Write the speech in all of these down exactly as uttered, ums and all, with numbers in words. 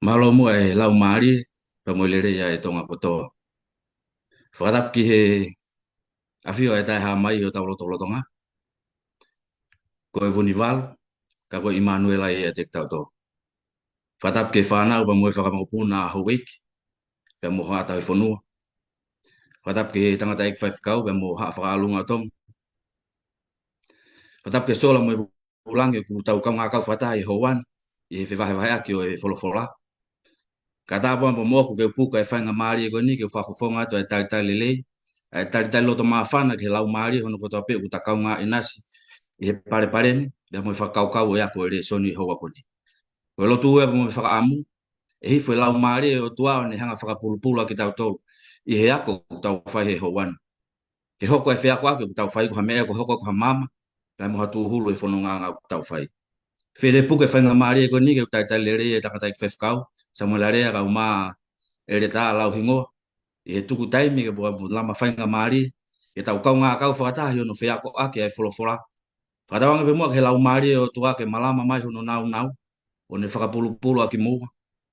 Mālō muʻa e laumālie, pea mo e lelei ʻa e Tonga kotoa. Fakatapu ki he ʻafio ʻa e Taʻehāmai ʻi hotau lotolotonga. Ko e Vunivalu, ka ko e ʻImanuela ia ʻiate kitautolu. Fakatapu ki he fānau pea mo e fanga mokopuna ʻa houʻeiki, pea mo haʻa tauhi fonua. Fakatapu ki he tangataʻeiki faifekau, pea mo haʻa fakaʻalunga ʻo Tonga. Fakatapu ki he sola mo e vūlangi ʻoku tau kaungā kau fakataha ʻi he houa ni, ʻi he fevahevaheʻaki ʻo e folofola. Kae ʻatā pē mo ʻoku ke u puka e faingamālie ko eni ke u fakafofonga atu ʻa e talitali lelei, ʻa e talitali loto māfana ki he laumālie hono kotoa pē ʻoku ta kaungā ʻinasi ʻi he palepale ni, pea mo e fakakaukau ʻo e ako e lēsoni houa ko eni. Ko e lotu ē pea mo e fakaʻamu, ʻe hifo e laumālie ʻo e ʻOtua ʻo ne hanga fakapulupulu ʻa kitautolu ʻi he ako ʻoku tau fai he houa ni. Ke hoko e feakoʻaki ʻoku tau fai ko ha meʻa ʻoku hoko ko ha maama, pea mo ha tūhulu e fonongaʻanga ʻoku tau fai. Fie puke faingamālie ko eni ke u talitali lelei e tangataʻeiki faifekau, Samuela Lea kae ʻumaʻā ʻEletā Lauhingoa, ʻi he tuku taimi ke puka mo lama faingamālie, ke tau kaungā kau fakataha ʻi hono feakoʻaki ʻa e folofola. Fakatauange pē muʻa ki he laumālie ʻo e ʻOtua ke malama mai hono nāunau, ʻo ne fakapulupulu ʻa kimoua,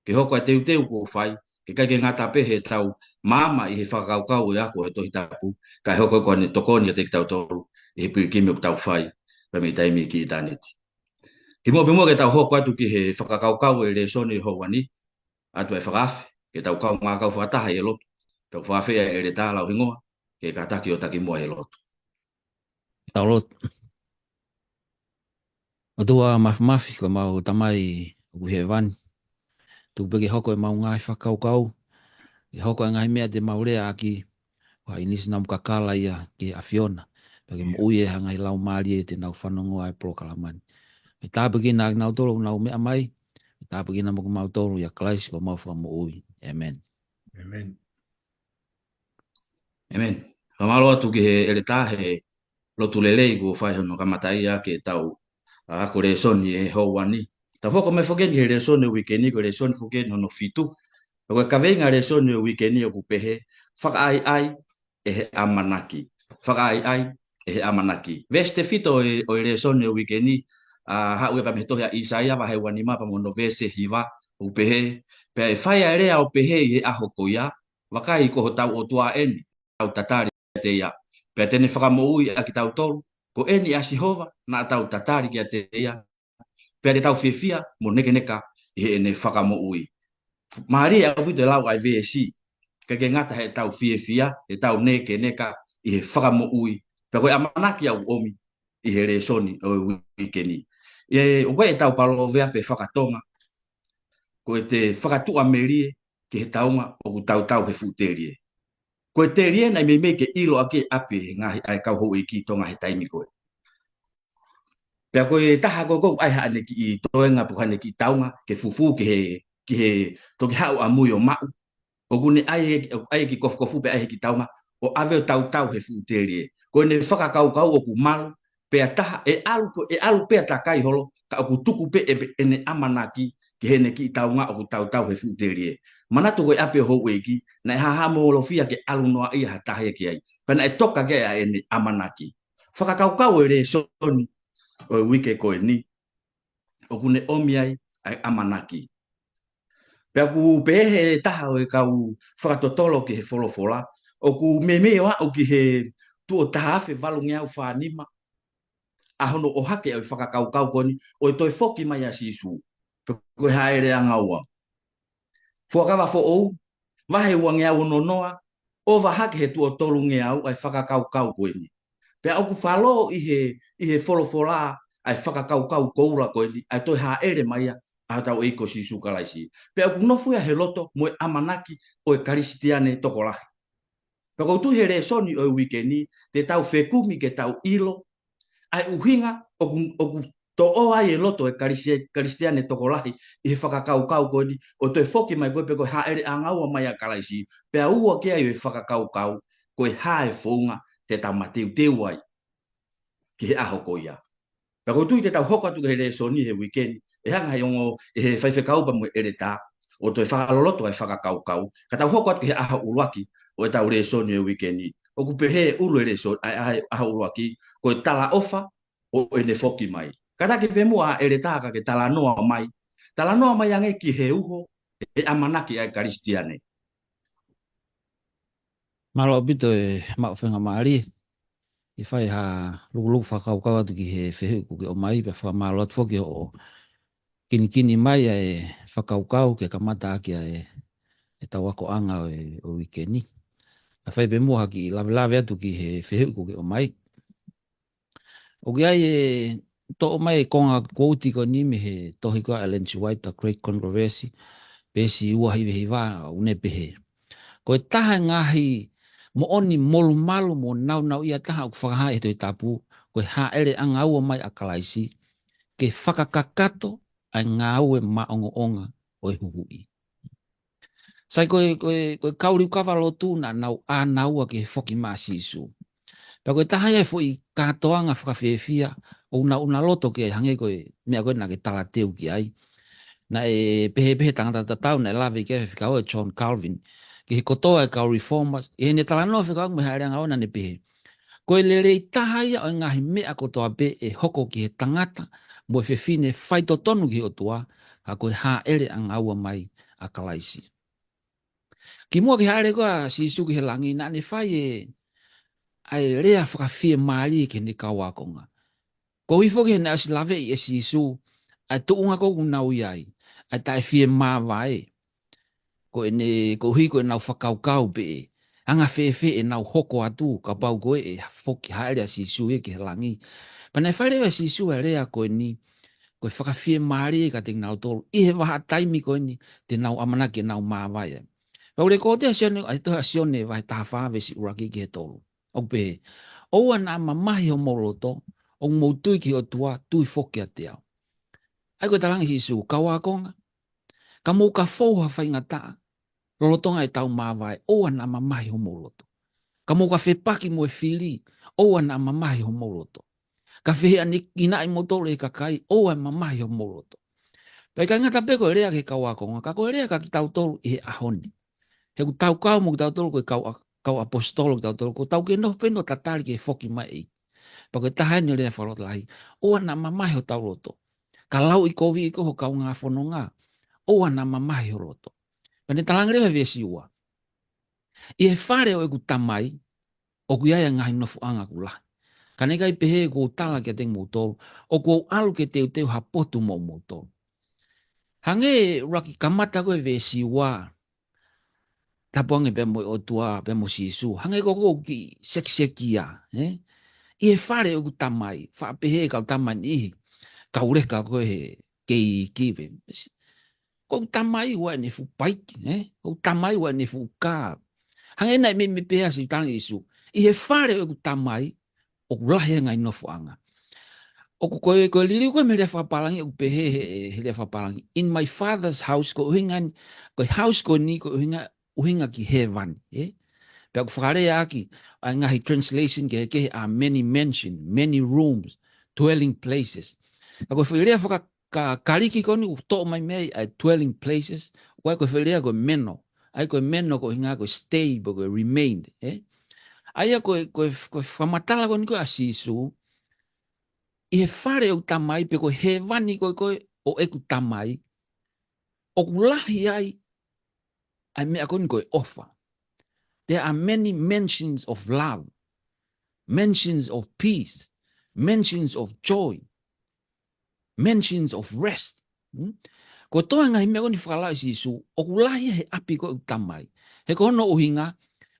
ke hoko e teuteu kuo fai, ke ʻikai ke ngata pē heʻetau maama ʻi he fakakaukau ʻo e ako e Tohi Tapu, kae hoko ko ʻene tokoni ʻiate kitautolu ʻi he pilikimi ʻoku tau fai, pea mei taimi ki ʻitāniti. Kimuʻa pē muʻa ke tau hoko atu ki he fakakaukau e lēsoni houa ni, ʻoatu e fakaafe ke tau kaungā kau fakataha ʻi he lotu, pea ʻoku fakaafeʻi ʻa ʻEletā Lauhingoa ke kātaki ʻo taki muʻa he lotu. Tau lotu. ʻOtua Māfimafi, ko ʻemau Tamai ʻoku ʻi hēvani. Tuku pē ke hoko ʻemau ngaahi fakakaukau, ke hoko e ngaahi meʻa te mau leaʻaki, ko ha ʻinisi naʻa mo kakala ia ki he ʻAfiona, pea ke moʻui e ngaahi laumālie te nau fanongo ʻa e polokalama ni. Mo tāpuekina ʻa kinautolu ʻoku nau meʻa mai, mo tāpuekina mo kimautolu ʻia Kalaisi ko homau Fakamoʻui. ʻĒmeni. ʻĒmeni. ʻĒmeni. Fakamālō atu ki he ʻEletā he lotu lelei kuo fai hono kamataʻia ke tau ako lēsoni he houa ni. Tau hoko mai foki eni ki he lēsoni ʻo e uike ni, ko e lēsoni foki eni hono fitu. Ko e kaveinga lēsoni ʻo e uike ni ʻoku pehē, fakaʻaiʻai ʻe he ʻamanaki. Fakaʻaiʻai ʻe he ʻamanaki. Veesi tefito ʻo e, ʻo e lēsoni ʻo e uike ni, ʻa, haʻu ia pea mei he tohi ʻa ʻĪsaia, vahe uanima pea mo hono veesi hiva, ʻoku pehē, pea ʻe fai ʻa e lea ʻo pehē ʻi he ʻaho ko ia, vakai ko hotau ʻOtua eni, tau tatali kiate ia. Pea te ne fakamoʻui ʻa kitautolu, ko eni ʻa Sihova, naʻa tau tatali kiate ia. Pea te tau fiefia mo nekeneka ʻi heʻene fakamoʻui. Mālie ʻaupito e lau ʻa e veesi, ʻikai ke ngata heʻetau fiefia, heʻetau nekeneka ʻi he fakamoʻui. Pea ko e ʻamanaki ʻoku ʻomi ʻi he lēsoni ʻo e uike ni. ʻE, ʻoku ʻi ai ʻetau paloveape faka-Tonga, ko e te fakatuʻamelie ki he taunga ʻoku tautau he fuʻu telie. Ko e telie naʻe meimei ke ʻilo ʻaki ʻe ʻapi e ngaahi ʻa e kau houʻeiki Tonga he taimi ko ē. Pea ko e taha ko ē ʻoku ʻi ai haʻane kiʻi toenga pe ko haʻane kiʻi taunga ke fufū ki he, ki he toki haʻu ʻamui ʻo maʻu. ʻOku ne ʻai, ʻoku ʻai e kiʻi kofukofu pea ʻai e kiʻi taunga ʻo ʻave ʻo tautau he fuʻu telie. Ko ʻene fakakaukau ʻoku malu, pea taha, ʻe ʻalu ko, ʻe ʻalu pea takai holo, ka ʻoku tuku pē ʻe, ʻene ʻamanaki ki heʻene kiʻi taunga ʻoku tautau he fuʻu telie. Manatu ko e ʻapi ʻo e houʻeiki, naʻe haʻahaʻamolofia ke ʻalu noaʻia ha taha ia ki ai. Pea naʻe toka ki ai ʻa ʻene ʻamanaki. Fakakaukau e lēsoni ʻo e uike ko eni, ʻoku ne ʻomi ai ʻa e ʻamanaki. Pea ʻoku pehē ʻe he taha ʻo e kau fakatotolo ki he folofola, ʻoku meimei ʻo aʻu ki he tuʻo taha afe valungeau fānima, ʻa hono ʻohake ʻo e fakakaukau ko eni, ʻo e toe foki mai ʻa Sīsū, pe ko e hāʻele ʻanga ua. Fuakava Foʻou, vahe uangeau ono noa, ʻo ʻohake he tuʻo tolungeau ʻa e fakakaukau ko eni. Pea ʻoku fālō ʻi he, ʻi he folofola ʻa e fakakaukau koula ko eni, ʻa e toe hāʻele mai ʻa hotau ʻEiki ko Sīsū Kalaisi. Pea ʻoku nofo ia he loto mo e ʻamanaki ʻo e Kalisitiane tokolahi. Pea ʻoku tuʻu he lēsoni ʻo e uike ni, te tau fekumi ke tau ʻilo ʻa e ʻuhinga ʻoku, ʻoku toʻo ai e loto e Kalisi-, Kalisitiane tokolahi ʻi he fakakaukau ko eni, ʻo toe foki mai ko ē pe ko e hāʻele ʻanga ua mai ʻa Kalaisi, pea ua ki ai ʻo e fakakaukau, ko e hā e founga te tau mateuteu ai ki he ʻaho ko ia. Pea ʻoku ou tui te tau hoko atu ki he lēsoni he uike ni, ʻe hanga ʻe he ongo, ʻe he faifekau pea mo e ʻeletā, ʻo toe fakaloloto ʻa e fakakaukau, ka tau hoko atu ki he ʻaho ʻuluaki ʻo ʻetau lēsoni he uike ni. ʻOku pehē ʻulu e lēsoni, ʻa e, ʻa e ʻaho ʻuluaki, ko e talaʻofa ʻo ʻene foki mai. Kātaki pē muʻa ʻeletā ka ke talanoa mai. Talanoa mai ange ki he uho ʻe ʻamanaki ʻa e Kalisitiane. Mālō ʻaupito e maʻu faingamālie. ʻE fai ha lukuluku fakakaukau atu ki he fehuʻi kuo ke ʻomai, pea fakamālō atu foki hoʻo kinikini mai ʻa e fakakaukau ke kamata ʻaki ʻa e, e tau akoʻanga ʻo e, ʻo e uike ni. ʻE fai pē muʻa ha kiʻi lavelave atu ki he fehuʻi kuo ke ʻomai. ʻOku ʻi ai e toʻo mai e konga quote ko eni mei he tohi ko ia ʻa Ellen G. White, The Great Controversy, peesi ua hiva hiva, ʻoku ne pehē: Ko e taha e ngaahi moʻoni molumalu mo nāunauʻia taha ʻoku fakahā ʻe he Tohi Tapu, ko e hāʻele ʻanga ua mai ʻa Kalaisi, ke fakakakato ʻa e ngāue maʻongoʻonga ʻo e huhuʻi. Sai, ko e, ko e, ko e kau liukava lotu naʻa nau ʻānaua ki he foki mai ʻa Sīsū. Pea ko e taha ia e foʻi kātoanga fakafiefia ʻoku nau ʻuna loto ki ai, hangē ko e meʻa ko ē naʻa ke talateu ki ai. Naʻe pehē pē ʻe he tangata tatau naʻe lave ki ai e faifekau ʻa John Calvin, ki he kotoa e kau reformers, ʻi heʻene talanoa fekauʻaki mo e hāʻele ʻanga ua, naʻa ne pehē: Ko e lelei taha ia ʻo e ngaahi meʻa kotoa pē ʻe hoko ki he tangata mo e fefine faitotonu ki he ʻOtua, ka ko e hāʻele ʻanga ua mai ʻa Kalaisi. Kimuʻa ke hāʻele ko ia ʻa Sīsū ki he langi, naʻa ne fai e, ʻa e lea fakafiemālie ki heʻene kau ākonga. Koeʻuhi foki he naʻe ʻosi laveʻi ʻe Sīsū ʻa e tuʻunga ko ē ʻoku nau ʻi ai, ʻa e taʻemāvae. Ko ʻene, koeʻuhi ko ʻenau fakakaukau pe ʻe anga fēfē ʻenau hoko atu kapau ko ē ʻe foki, hāʻele ʻa Sīsū ia ki he langi. Pea naʻe fai leva ʻe Sīsū e lea ko eni, ko e fakafiemālie kiate kinautolu ʻi he vahaʻa taimi ko eni te nau ʻamanaki ke nau māvae ai. Pea ʻoku lekooti ʻa Sione, ʻa e tohi ʻa Sione vahe taha fā veesi ʻuluaki ki he tolu. ʻOku pehē: ʻOua naʻa mamahi homou loto, ʻoku mou tui ki he ʻOtua, tui foki kiate au. ʻA ia ko e talaange ʻe Sīsū, kau ākonga, ka mou ka fou ha faingataʻa lolotonga ʻetau māvae, ʻoua naʻa mamahi homou loto. Ka mou ka fepaki mo e fili, ʻoua naʻa mamahi homou loto. Ka fehiʻanekinaʻi moutolu ʻe he kakai, ʻoua ʻe mamahi homou loto. Pea ʻikai ngata pē ko e lea ki he kau ākonga, ka ko e lea kia kitautolu ʻi he ʻaho ni. He ʻoku tau kau mo kitautolu ko e kau ʻa-, kau ʻaposetolo kitautolu, ʻoku tau kei nofo pē ʻo tatali ki he foki mai ʻa e ʻEiki. Pea ko e taha eni e lea fakalotolahi: ʻOua naʻa mamahi hotau loto. Ka lauʻikoviʻi koe ʻe ho kaungā fononga, ʻoua naʻa mamahi ho loto. Pea ne talaange leva he veesi ua: ʻI he fale ʻo ʻeku Tamai ʻoku ʻi ai ʻa e ngaahi nofoʻanga ʻoku lahi. Ka naʻe ʻikai pehē kuo u tala kiate kimoutolu, ʻoku ou ʻalu ke teuteu ha potu moʻomoutolu. Hangē ʻuluaki kamata ko ē veesi ua, tapu ange pea mo e ʻOtua, pea mo Sīsū. Hangē ko ē ʻoku kiʻi sekisekia, ē? ʻI he fale ʻo ʻeku Tamai, faʻa pehē kau tama niʻihi, kau leka ko ē he kei kive. Ko ʻeku Tamai ʻoku ʻi ai ʻene fuʻu paiki, ē? Ko ʻeku Tamai ʻoku ʻi ai ʻene fuʻu kā. Hangē naʻe meimei pehē ʻa Sīsū, talaange ʻe Sīsū, ʻi he fale ʻo ʻeku Tamai ʻoku lahi ʻa e ngaahi nofoʻanga. ʻOku ko e, ko e liliu ko ē mei he lea fakapālangi ʻoku pehē he, he, he lea fakapālangi: In my Father's house, ko e ʻuhinga ni, ko e house ko eni, ko e ʻuhinga, ʻuhinga ki hēvani, ē? Pea ʻoku fakalea ʻaki ʻa e ngaahi translation kehekehe, ʻa e many mansion, many rooms, dwelling places. Ka ko e foʻi lea faka-, ka-, Kalisi ko eni ʻoku toʻo mai mei ai ʻa e dwelling places, ʻoku ʻi ai ko e foʻi lea ko e meno. ʻA ia ko e meno ko e ʻuhinga ko e stay, pe ko e remain, ē? ʻA ia ko e, ko e, ko e fakamatala ko eni ko ē ʻa Sīsū, ʻi he fale ʻo ʻeku Tamai, pe ko e hēvani ko ē ko ē ʻo ʻeku Tamai, ʻoku lahi ai ʻa e meʻa ko eni ko e ʻofa. There are many mansions of love, mansions of peace, mansions of joy, mansions of rest. Hmm? Ko e toʻo e ngaahi meʻa ko eni fakalau ʻe Sīsū, ʻoku lahi ia he ʻapi ko ē ʻo ʻeku Tamai. He ko hono ʻuhinga,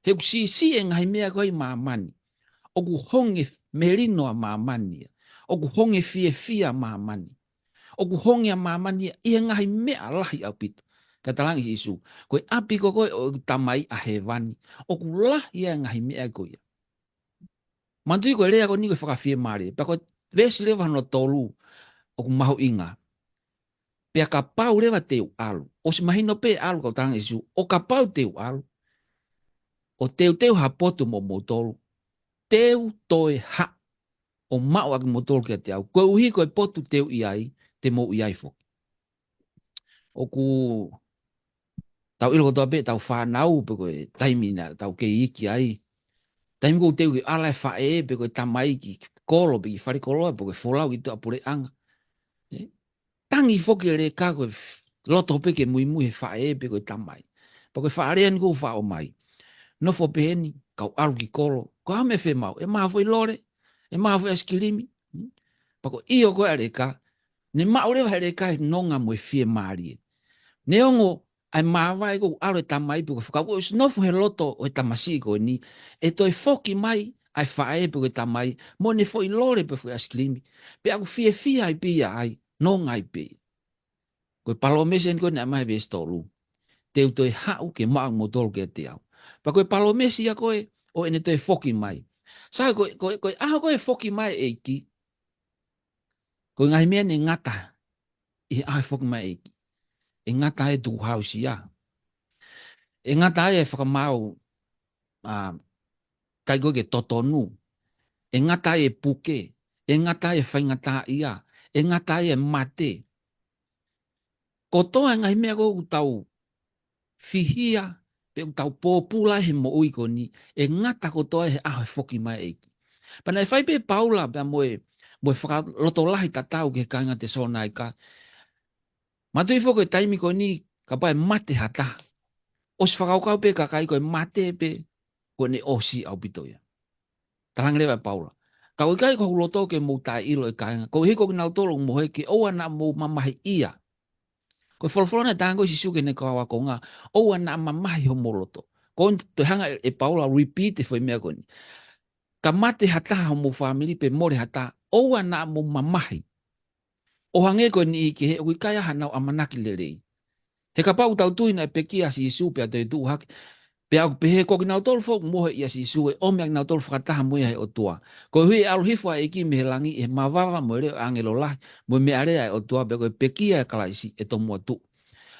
he ʻoku siʻisiʻi e ngaahi meʻa ko ē ʻi māmani. ʻOku honge melino ʻa māmani ia. ʻOku honge fiefia ʻa māmani. ʻOku honge ʻa māmani ia ʻi he ngaahi meʻa lahi ʻaupito. Ka talaange ʻe Sīsū, ko e ʻapi ko ē ko ē ʻo ʻeku Tamai ʻa hēvani, ʻoku lahi ia e ngaahi meʻa ko ia. Manatuʻi ko e lea ko eni ko e fakafiemālie. Pea ko e veesi leva hono tolu ʻoku mahuʻinga. Pea kapau leva te u ʻalu. ʻOsi mahino pē ʻalu, ka ʻoku talaange ʻe Sīsū, ʻo kapau te u ʻalu ʻo teuteu ha potu moʻomoutolu, te u toe haʻu ʻo maʻu ʻa kimoutolu kiate au. Koeʻuhi ko e potu te u ʻi ai, te mou ʻi ai foki. ʻOku tau ʻilo kotoa pē ʻetau fānau, pe ko e taimi naʻa tau kei iiki ai. Taimi ʻoku teu ke ʻalu e faʻē, pe ko e tamai ki kolo, pe ki falekoloa, pe ko e folau ki tuʻapuleʻanga. Ē? Tangi foki e leka ko e f-, loto pē ke muimui he faʻē pe ko e tamai. Pea ko e faʻa lea eni ʻoku faʻa ʻomai. Nofo pē heni, kau ʻalu ki kolo. Ko e hā e meʻa ʻe fai maʻu? ʻE maʻu ha foʻi lole, ʻe maʻu ha foʻi ʻaisikilimi. Hmm? Pea ko e ʻio ko ē ʻa e leka, ne maʻu leva he leka e nonga mo e fiemālie. Neongo ʻa e māvae ʻoku ʻalu e tamai pe ko e fakakaukau ʻosi nofo he loto ʻo e tamasiʻi ko eni, ʻe toe foki mai ʻa e faʻē pe ko e tamai, mo ʻene foʻi lole pe foʻi ʻaisikilimi. Pea ʻoku fiefia ai pē ia ai, nonga ai pē. Ko e palōmesi eni ko ē naʻe ʻomai he veesi tolu. Te u toe haʻu ke maʻu kimoutolu kiate au. Pea ko e palōmesi ia ko ē ʻo ʻene toe foki mai. Sai, ko e, ko e, ko e ʻaho ko ē ʻe foki mai e ʻEiki, ko e ngaahi meʻa eni ʻe ngata ʻi he ʻaho ʻe foki mai e ʻEiki. ʻE ngata ai e tukuhāusia. ʻE ngata ai e fakamaau, ʻa, ʻikai ko ē ke totonu. ʻE ngata ai e puke. ʻE ngata ai e faingataʻaʻia. ʻE ngata ai e mate. Kotoa e ngaahi meʻa ko ē ʻoku tau fihia, pe ʻoku tau pōpula he moʻui ko eni, ʻe ngata kotoa he ʻaho ʻe foki mai e ʻEiki. Pea naʻe fai pē ʻe Paula pea mo e, mo e fakalotolahi tatau ki he kāinga Tesalonaika. Manatuʻi foki ko e taimi ko eni, kapau ʻe mate ha taha, ʻosi fakakaukau pē e kakai ko e mate pē, ko ʻene ʻosi ʻaupito ia. Talaange leva ʻe Paula, ka ʻoku ʻikai ko hoku loto ke mou taʻeʻilo, ʻe kāinga, koeʻuhi ko kinautolu ʻoku mohe, ke ʻoua naʻa mou mamahiʻia. Ko e folofola naʻe talaange ko ē ʻe Sīsū ki heʻene kau ākonga, ʻoua naʻa mamahi homou loto. Ko eni toe hanga ʻe, ʻe Paula ʻo repeat e foʻi meʻa ko eni. Ka mate ha taha homou fāmili pe mole ha taha, ʻoua naʻa mou mamahi. ʻO hangē ko e niʻihi kehe ʻoku ʻikai ʻi ai haʻanau ʻamanaki lelei. He kapau ʻoku tau tui naʻe pekia ʻa Sīsū pea toetuʻu hake, pea ʻoku pehē ko kinautolu foki ʻoku mohe ʻia Sīsū, ʻe ʻomi ʻa kinautolu fakataha mo ia ʻe he ʻOtua. Koeʻuhi ʻe ʻalu hifo ʻa e ʻEiki mei he langi ʻi he mavava mo e leʻo ʻo e ʻāngelo lahi, mo e meʻalea ʻa e ʻOtua, pea ko e pekia ʻa Kalaisi ʻe tomuʻa tuʻu.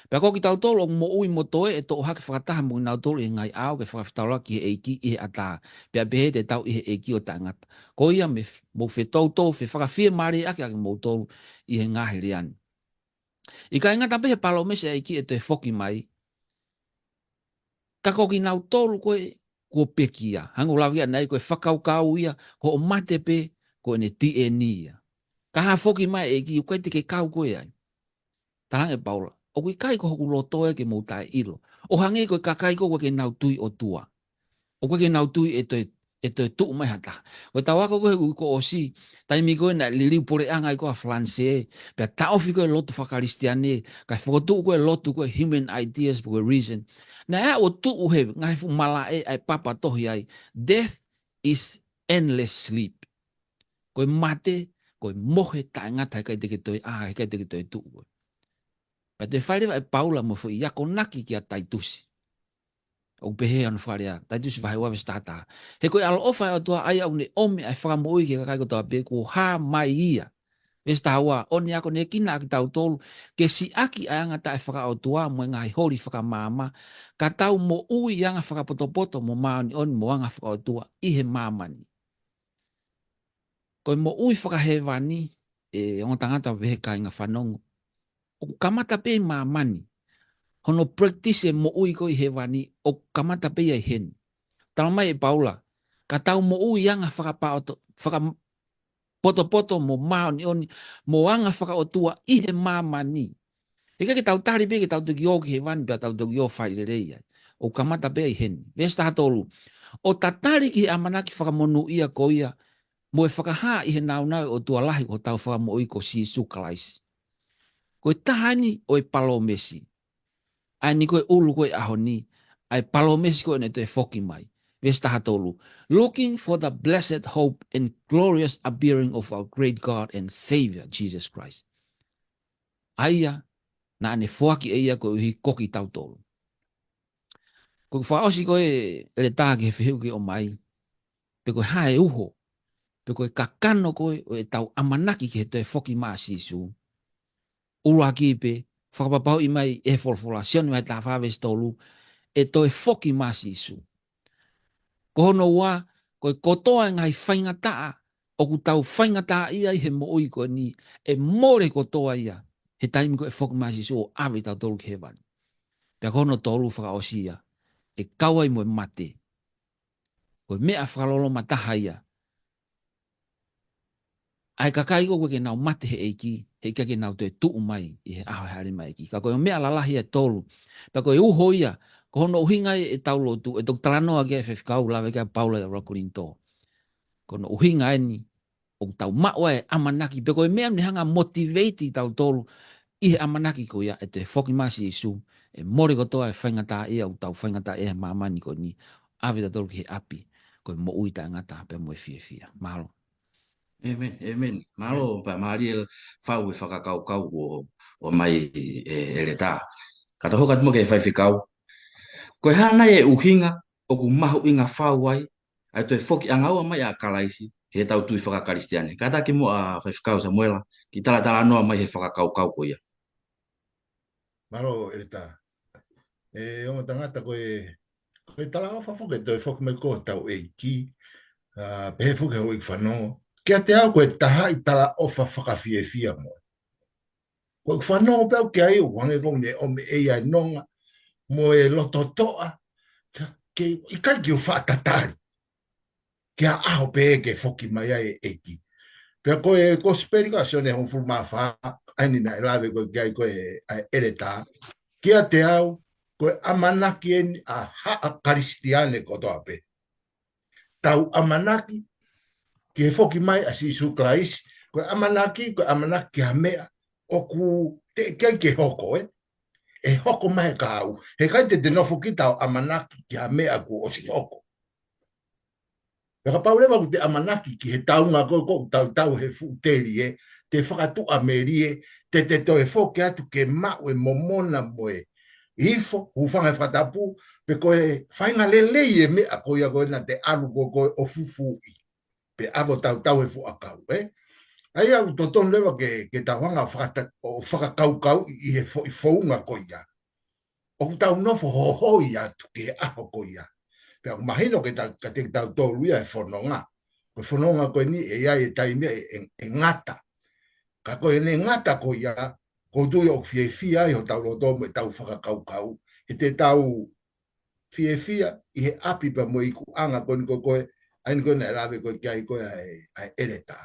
Pea ko kitautolu ʻoku moʻui mo toe, ʻe toʻo hake fakataha mo kinautolu ʻi he ngaahi ʻao ke fakafetaulaki ki he ʻEiki ʻi he ʻatā. Pea pehē te tau ʻi he ʻEiki ʻo taʻengata. Ko ia mou f-, mou fetoutou fefakafiemālieʻaki ʻa kimoutolu ʻi he ngaahi lea ni. ʻIkai ngata pē he palōmesi ʻa e ʻEiki ʻe toe foki mai, ka ko kinautolu ko ē kuo pekia. Hangē ko e lave ʻanenai, ko e fakakaukau ia ko hoʻo mate pē ko ʻene tieni ia. Ka ʻi he foki mai e ʻEiki, ʻoku ʻikai te ke kau koe ai. Talaange ʻe Paula, ʻoku ʻikai ko hoku loto ia ke mou taʻeʻilo. ʻO hangē ko e kakai ko ē ʻoku ʻikai ke nau tui ʻOtua. ʻOku ʻikai ke nau tui ʻe toe, ʻe toe tuʻu mai ha taha. Ko ʻetau ako ko ē he uike kuo ʻosi, taimi ko ē naʻe liliu puleʻanga ai ko ē ʻa Falanisē, pea taʻofi ko ē e lotu faka-Kalisitiane, kae fokotuʻu ko ē e lotu ko ē human ideas pe ko e reason. Naʻe aʻu ʻo tuʻu he ngaahi fuʻu malaʻe ʻa e papa tohi ai, "Death is endless sleep." Ko e mate, ko e mohe taʻengata, heʻikai te ke toe ʻā, heʻikai te ke toe tuʻu. Pea toe fai leva ʻe Paula mo e foʻi akonaki kia Taitusi. ʻOku pehē hono fakalea, Taitusi vahe ua veesi taha taha. He ko e ʻaloʻofa ʻa e ʻOtua ʻa ia ʻoku ne ʻomi ʻa e fakamoʻui ki he kakai kotoa pē kuo hā mai ia. Veesi taha ua, ʻo ne akonekina ʻa kitautolu ke siʻaki ʻa e anga taʻefakaʻotua mo e ngaahi holi fakamaama, ka tau moʻui anga fakapotopoto mo māʻoniʻoni mo anga fakaʻotua ʻi he māmani. Ko e moʻui fakahēvani, ʻe ongo tangata, pehē kāinga fanongo, ʻoku kamata pē ʻi māmani. Hono practice e moʻui ko ē ʻi hēvani, ʻoku kamata pē ia ʻi heni. Talamai ʻe Paula, ka tau moʻui anga fakapaoto-, fakapotopoto mo māʻoniʻoni, mo anga fakaʻotua ʻi he māmani. Heʻikai ke tau tali pē ke tau toki ō ki hēvani pea tau toki ō fai lelei ai. ʻOku kamata pē ia ʻi heni. Veesi taha tolu. ʻO tatali ki he ʻamanaki fakamonūʻia ko ia, mo e fakahā ʻi he nāunau ʻo e ʻOtua lahi ko hotau Fakamoʻui ko Sīsū Kalaisi. Ko e taha eni ʻo e palōmesi. ʻA eni ko e ʻulu ko ē ʻaho ni, ʻa e palōmesi ko ē ʻene toe foki mai. Veesi taha tolu. "Looking for the blessed hope and glorious appearing of our great God and Savior, Jesus Christ." ʻA ia naʻa ne foaki ʻe ia koeʻuhi ko kitautolu. Ko e fakaʻosi ko ē ʻeletā ki he fehuʻi kuo ʻomai, pe ko e hā e uho, pe ko e kakano ko ē ʻo ʻetau ʻamanaki ki he toe foki mai ʻa Sīsū. ʻUluaki pē, fakapapauʻi mai ʻe he folofola, Sione vahe taha fā veesi tolu, ʻe toe foki mai ʻa Sīsū. Ko hono ua, ko e kotoa e ngaahi faingataʻa ʻoku tau faingataʻaʻia ai he moʻui ko eni, ʻe mole kotoa ia he taimi ko ē ʻe foki mai ʻa Sīsū ʻo ʻave kitautolu ki hēvani. Pea ko hono tolu, fakaʻosi ia, ʻe kau ai mo e mate. Ko e meʻa fakaloloma taha ia. ʻa e kakai ko ē ʻoku ʻikai ke nau mate he ʻEiki, heʻikai ke nau toe tuʻu mai ʻi he ʻaho ʻe hāʻele mai e ʻEiki. Ka ko e meʻa lalahi ʻe tolu. Pea ko e uho ia, ko hono ʻuhinga ʻetau lotu, ʻe toki talanoa ki ai e faifekau, lave ki ai ʻa Paula ʻi he ʻuluaki Kolinitō. Ko hono ʻuhinga eni, ʻoku tau maʻu ai e ʻamanaki, pea ko e meʻa ne hanga ʻo motivate kitautolu ʻi he ʻamanaki ko ia ʻe toe foki mai ʻa Sīsū, ʻe mole kotoa e faingataʻaʻia ʻoku tau faingataʻaʻia he māmani ko eni, ʻave kitautolu ki he ʻapi, ko e moʻui taʻengata pea mo e fiefia. Mālō. ʻĒmeni, ʻēmeni. Mālō, pea mālie e fau e fakakaukau ʻo, ʻomai ʻe, ʻEletā. Ka tau hoko atu mo e faifekau. Ko e hā nai e ʻuhinga ʻoku mahuʻinga fau ai ʻa e toe foki ʻanga ua mai ʻa Kalaisi, heʻetau tui faka-Kalisitiane. Kātaki muʻa faifekau Samuela, ke talatalanoa mai he fakakaukau ko ia. Mālō, ʻEletā. ʻE, ongo tangata ko e, ko e talaʻofa foki ʻe toe foki mai ko ē ʻa hotau ʻEiki, ʻa, pehē foki ʻe he houʻeiki fanongo. Kiate au ko e taha ʻi he talaʻofa fakafiefia mo. Ko e fanongo pē au ki ai ʻoku hangē ko ʻene ʻomi ʻe ia e nonga, mo e loto toʻa, ka, ke, ʻikai ke u faʻa tatali. Ki he ʻaho pē ke foki mai ai e ʻEiki. Pea ko e kosipeli ko ē ʻa Sione hongofulu mā fā, ʻa eni naʻe lave ko ē ki ai ko ē ʻa ʻEletā. Kiate au, ko e ʻamanaki eni ʻa haʻa Kalisitiane kotoa pē. Tau ʻamanaki ki he foki mai ʻa Sīsū Kalaisi, ko e ʻamanaki, ko e ʻamanaki ki ha meʻa ʻoku teʻeki ai ke hoko, ē. ʻE hoko mai he kahaʻu. Heʻikai te te nofo kita ʻo ʻamanaki ki ha meʻa kuo ʻosi hoko. Pea kapau leva ʻoku te ʻamanaki ki he taunga ko ē ʻoku tau tau he fuʻu teli ē, te fakatuʻamelie, te te toe foki atu ke maʻu e momona mo e ifo, hūfanga he fakatapu, pe ko e faʻahinga lelei e meʻa ko ia ko ē naʻa te ʻalu ko ē ʻo fufuuʻi. Pe ʻave ʻo tautau he fuʻu ʻakau, ē? ʻA ia ʻoku totonu leva ke, ke tau hanga ʻo fakata-, ʻo fakakaukauʻi ʻi he foʻi founga ko ia. ʻOku tau nofo hohoi atu ki he ʻaho ko ia. Pea ʻoku mahino ke ta-, kiate kitautolu ia e fononga. Ko e fononga ko eni ʻe ʻi ai e taimi ʻe, ʻe, ʻe ngata. Ka ko ʻene ngata ko ia, ʻoku ou tui ʻoku fiefia ai hotau loto mo ʻetau fakakaukau. He te tau fiefia ʻi he ʻapi pea mo e ikuʻanga ko eni ko ē, ʻa eni ko ē naʻe lave ko ē ki ai ko ē ʻa e, ʻa e ʻEletā.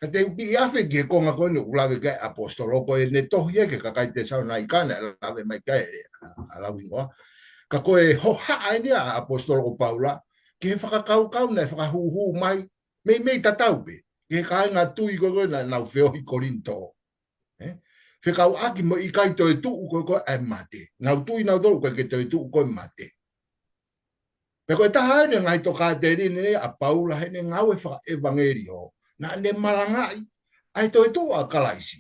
Ka te u kiʻi afe ki he konga ko eni ʻoku lave ki ai e ʻaposetolo ko ē, ʻene tohi ia ki he kakai Tesalonaika naʻe lave mai ki ai ʻa, ʻa Lauhingoa. Ka ko e hohaʻa eni ʻa e ʻaposetolo ko Paula, ki he fakakaukau naʻe fakahūhū mai, meimei tatau pē, ki he kāinga tui ko ē ko ē naʻa nau feohi Kolinitō. Ē? Fekauʻaki mo e ʻikai toetuʻu ko ē ko ē ʻa e mate. Nau tui nautolu ʻoku ʻikai ke toetuʻu ko ē mate. Pea ko e taha eni e ngaahi tokāteline ʻa Paula heʻene ngāue fakaʻevangeliō. Naʻa ne malangaʻi ʻa e toetuʻu ʻa Kalaisi.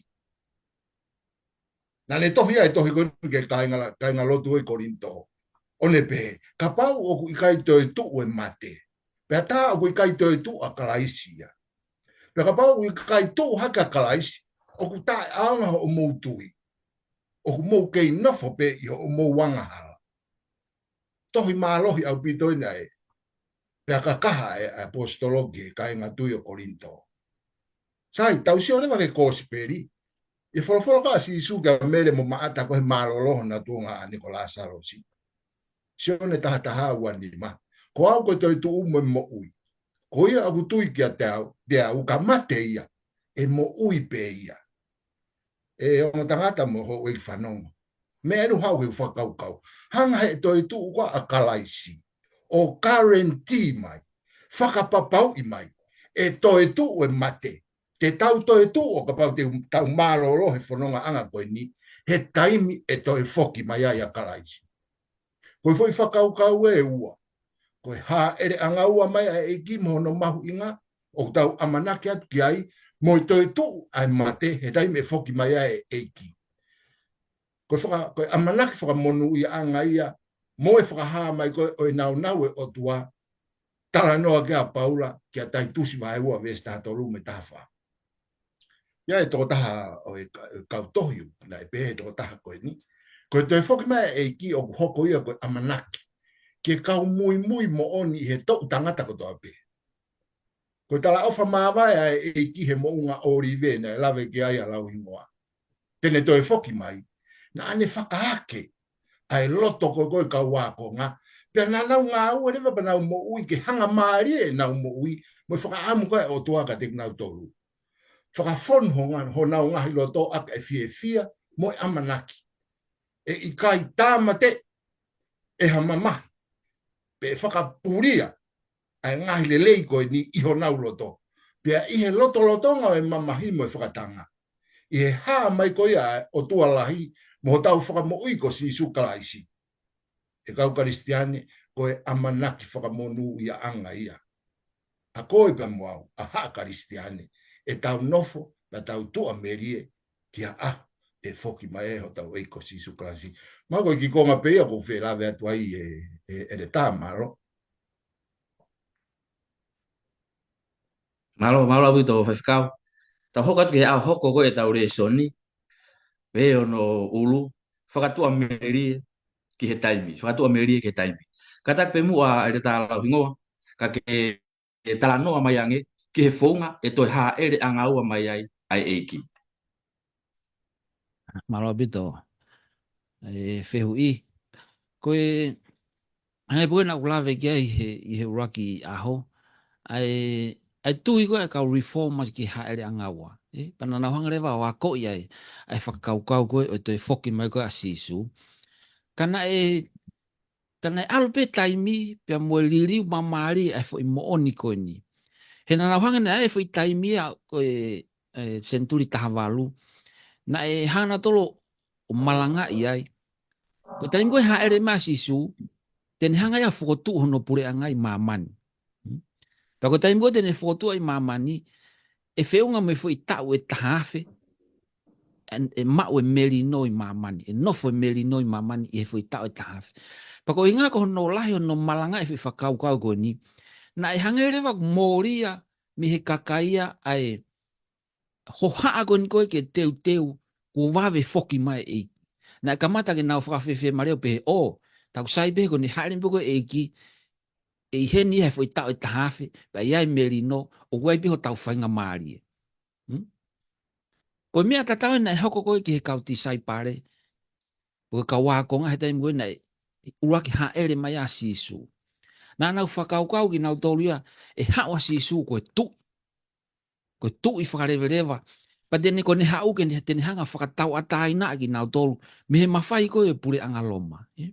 Naʻa ne tohi ʻa e tohi ko eni ki he kāinga la-, kāingalotu ʻo e Kolinitō. ʻO ne pehē, kapau ʻoku ʻikai toetuʻu e mate. Pea tā ʻoku ʻikai toetuʻu ʻa Kalaisi ia. Pea kapau ʻoku ʻikai tuʻu hake ʻa Kalaisi, ʻoku taʻeʻaonga hoʻomou tui. ʻOku mou kei nofo pē ʻi hoʻomou angahala. Tohi mālohi ʻaupito eni ʻa e. Pea kakaha e, e ʻaposetolo ki he kāinga tui ʻo Kolinitō. Sai, tau sio leva ki he kosipeli. ʻI he folofola ko ē ʻa Sīsū kia Mele mo Maʻata ko e mālōlō hona tuongaʻane ko Lāsalosi. Sione taha taha ua nima. Ko au ko e toetuʻu mo e moʻui. Ko ia ʻoku tui kiate au, te au ka mate ia, ʻe moʻui pē ia. ʻE ongo tangata mo houʻeiki fanongo. Meʻa eni ʻoku haʻu ke u fakakaukau. Hanga he toetuʻu ko ē ʻa Kalaisi. ʻO guarantee mai. Fakapapauʻi mai. ʻE toetuʻu e mate. Te tau toetuʻu ʻo kapau te tau mālōlō he fonongaʻanga ko eni. He taimi ʻe toe foki mai ai ʻa Kalaisi. Ko e foʻi fakakaukau ʻe ua. Ko e hāʻele ʻanga ua mai ʻa e ʻEiki mo hono mahuʻinga, ʻoku tau ʻamanaki atu ki ai, mo e toetuʻu ʻa e mate, he taimi ʻe foki mai ai e ʻEiki. Ko e faka-, ko e ʻamanaki fakamonūʻiaʻanga ia, mo e fakahā mai ko ē ʻo e nāunau ʻo e ʻOtua, talanoa ki ai ʻa Paula, kia Taitusi vahe ua veesi taha tolu mo e taha fā. ʻI ai e tokotaha ʻo e ka-, e kau tohi, naʻe pehē he tokotaha ko eni. Ko e toe foki mai e ʻEiki ʻoku hoko ia ko e ʻamanaki. Ki he kau muimui moʻoni ʻi he toʻu tangata kotoa pē. Ko e talaʻofa māvae ʻa e ʻEiki he moʻunga ʻŌlive naʻe lave ki ai ʻa Lauhingoa. Te ne toe foki mai. Naʻa ne fakaake ʻa e loto ko ē ko ē kau ākonga. Pea naʻa nau ngāue leva pea nau moʻui ke hanga mālie ʻenau moʻui. Mo e fakaʻamu ko ē ʻa e ʻOtua kiate kinautolu. fakafonu honga-, honau ngaahi loto ʻaki e fiefia mo e ʻamanaki. ʻE ʻikai tāmateʻi ʻe ha mamahi, pe ʻe fakapulia ʻa e ngaahi lelei ko eni ʻi honau loto. Pea ʻi he lotolotonga ʻo e mamahi mo e fakatanga, ʻi he hā mai ko ia ʻa e ʻOtua lahi mo hotau Fakamoʻui ko Sīsū Kalaisi. ʻE kau Kalisitiane, ko e ʻamanaki fakamonūʻiaʻanga ia ʻa koe pea mo au, ʻa haʻa Kalisitiane, ʻe tau nofo, pea tau tuʻamelie, ki he ʻaho ʻe foki mai ai hotau ʻEiki ko Sīsū Kalaisi. Mahalo ko e kiʻi konga pē ia ʻoku ou fie lave atu ai ē, ē, ʻEletā, mālō. Mālō, mālō ʻaupito Faifekau. Tau hoko atu ki he ʻaho hoko ko ē ʻetau lēsoni. Pea ʻi hono ʻulu, fakatuʻamelie ki he taimi. Fakatuʻamelie ki he taimi. Kātaki pē muʻa ʻEletā Lauhingoa, ka ke talanoa mai ange ki he founga ʻe toe hāʻeleʻangaua mai ai ʻa e ʻEiki. Mālō ʻaupito e fehuʻi. Ko e, hangē pē ko ē naʻá ku lave ki ai ʻi he, ʻi he ʻuluaki ʻaho, ʻa e, ʻa e tui ko ē ʻa e kau reformers ki he hāʻeleʻangaua. Ē, pea naʻa nau hanga leva ʻo akoʻi ai ʻa e fakakaukau ko ē ʻo e toe foki mai ko ē ʻa Sīsū. Ka naʻe, ka naʻe ʻalu pē taimi pea mo e liliu māmālie ʻa e foʻi moʻoni ko eni. He naʻa nau hanga naʻe ʻi ai e foʻi taimi ia ko e, e senituli taha valu, naʻe hanga nautolu ʻo malangaʻi ai. Ko e taimi ko ē hāʻele mai ʻa Sīsū, te ne hanga ia ʻo fokotuʻu hono puleʻanga ʻi māmani. Hmm? Pea ko e taimi ko ē te ne fokotuʻu ai ʻi māmani, ʻe feʻunga mo e foʻi taʻu ʻe taha afe, ʻe, ʻe maʻu e melino ʻi māmani, ʻe nofo e melino ʻi māmani ʻi he foʻi taʻu ʻe taha afe. Pea ko e ʻuhinga ko hono lahi hono malangaʻi e foʻi fakakaukau ko eni, naʻe hangē leva ʻoku mōlia mei he kakai ia ʻa e hohaʻa ko eni ko ē ke teuteu kuo vave foki mai e ʻEiki. Naʻe kamata ke nau fakafefe mālie ʻo pehē, ʻō, ta ʻoku sai pē he ko ʻene hāʻele mai pē ko ē e ʻEiki, ʻe ʻi heni he foʻi taʻu ʻe taha afe, pea ʻi ai e melino, ʻoku ʻi ai pē hotau faingamālie. Hmm? Ko e meʻa tatau ē naʻe hoko ko ē ki he kau tisaipale, ko e kau ākonga he taimi ko ē naʻe ʻuluaki hāʻele mai ai ʻa Sīsū. Naʻa nau fakakaukau kinautolu ia ʻe haʻu ʻa Sīsū ko e tuʻi, ko e tuʻi fakaleveleva. Pea te ne ko ʻene haʻu ke ne, te ne hanga ʻo fakatauʻatāinaʻi kinautolu mei he mafai ko ē ʻo e puleʻanga Loma. Ē?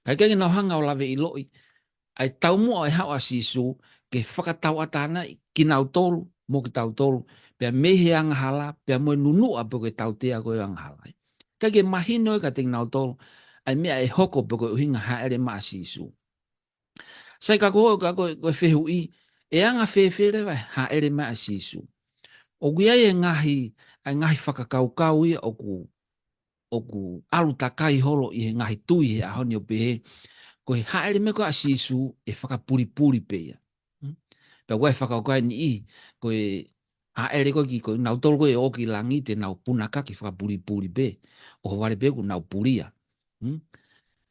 Ka ʻikai ke nau hanga ʻo lave ʻiloʻi ʻa e taumuʻa ʻo e haʻu ʻa Sīsū ke fakatauʻatāinaʻi kinautolu mo kitautolu, pea mei he angahala, pea mo e nunuʻa pe ko e tautea ko ē ʻo e angahala. Ē? ʻIkai ke mahino ia kiate kinautolu ʻa e meʻa ʻe hoko pe ko e ʻuhinga hāʻele mai ʻa Sīsū. Sai, ka ko, ka ko, ko e fehuʻi, ʻe anga fēfē leva e hāʻele mai ʻa Sīsū? ʻOku ʻi ai e ngaahi, ʻa e ngaahi fakakaukau ia ʻoku, ʻoku ʻalu takai holo ʻi he ngaahi tui he ʻaho ni ʻo pehē, ko e hāʻele mai ko ē ʻa Sīsū ʻe fakapulipuli pē ia. Hmm? Pea ʻoku ʻi ai e fakakaukau ʻe niʻihi, ko e hāʻele ko ē ki, ko kinautolu ko ē ʻo ki langi te nau punakaki fakapulipuli pē, ʻohovale pē kuo nau pulia. Hmm?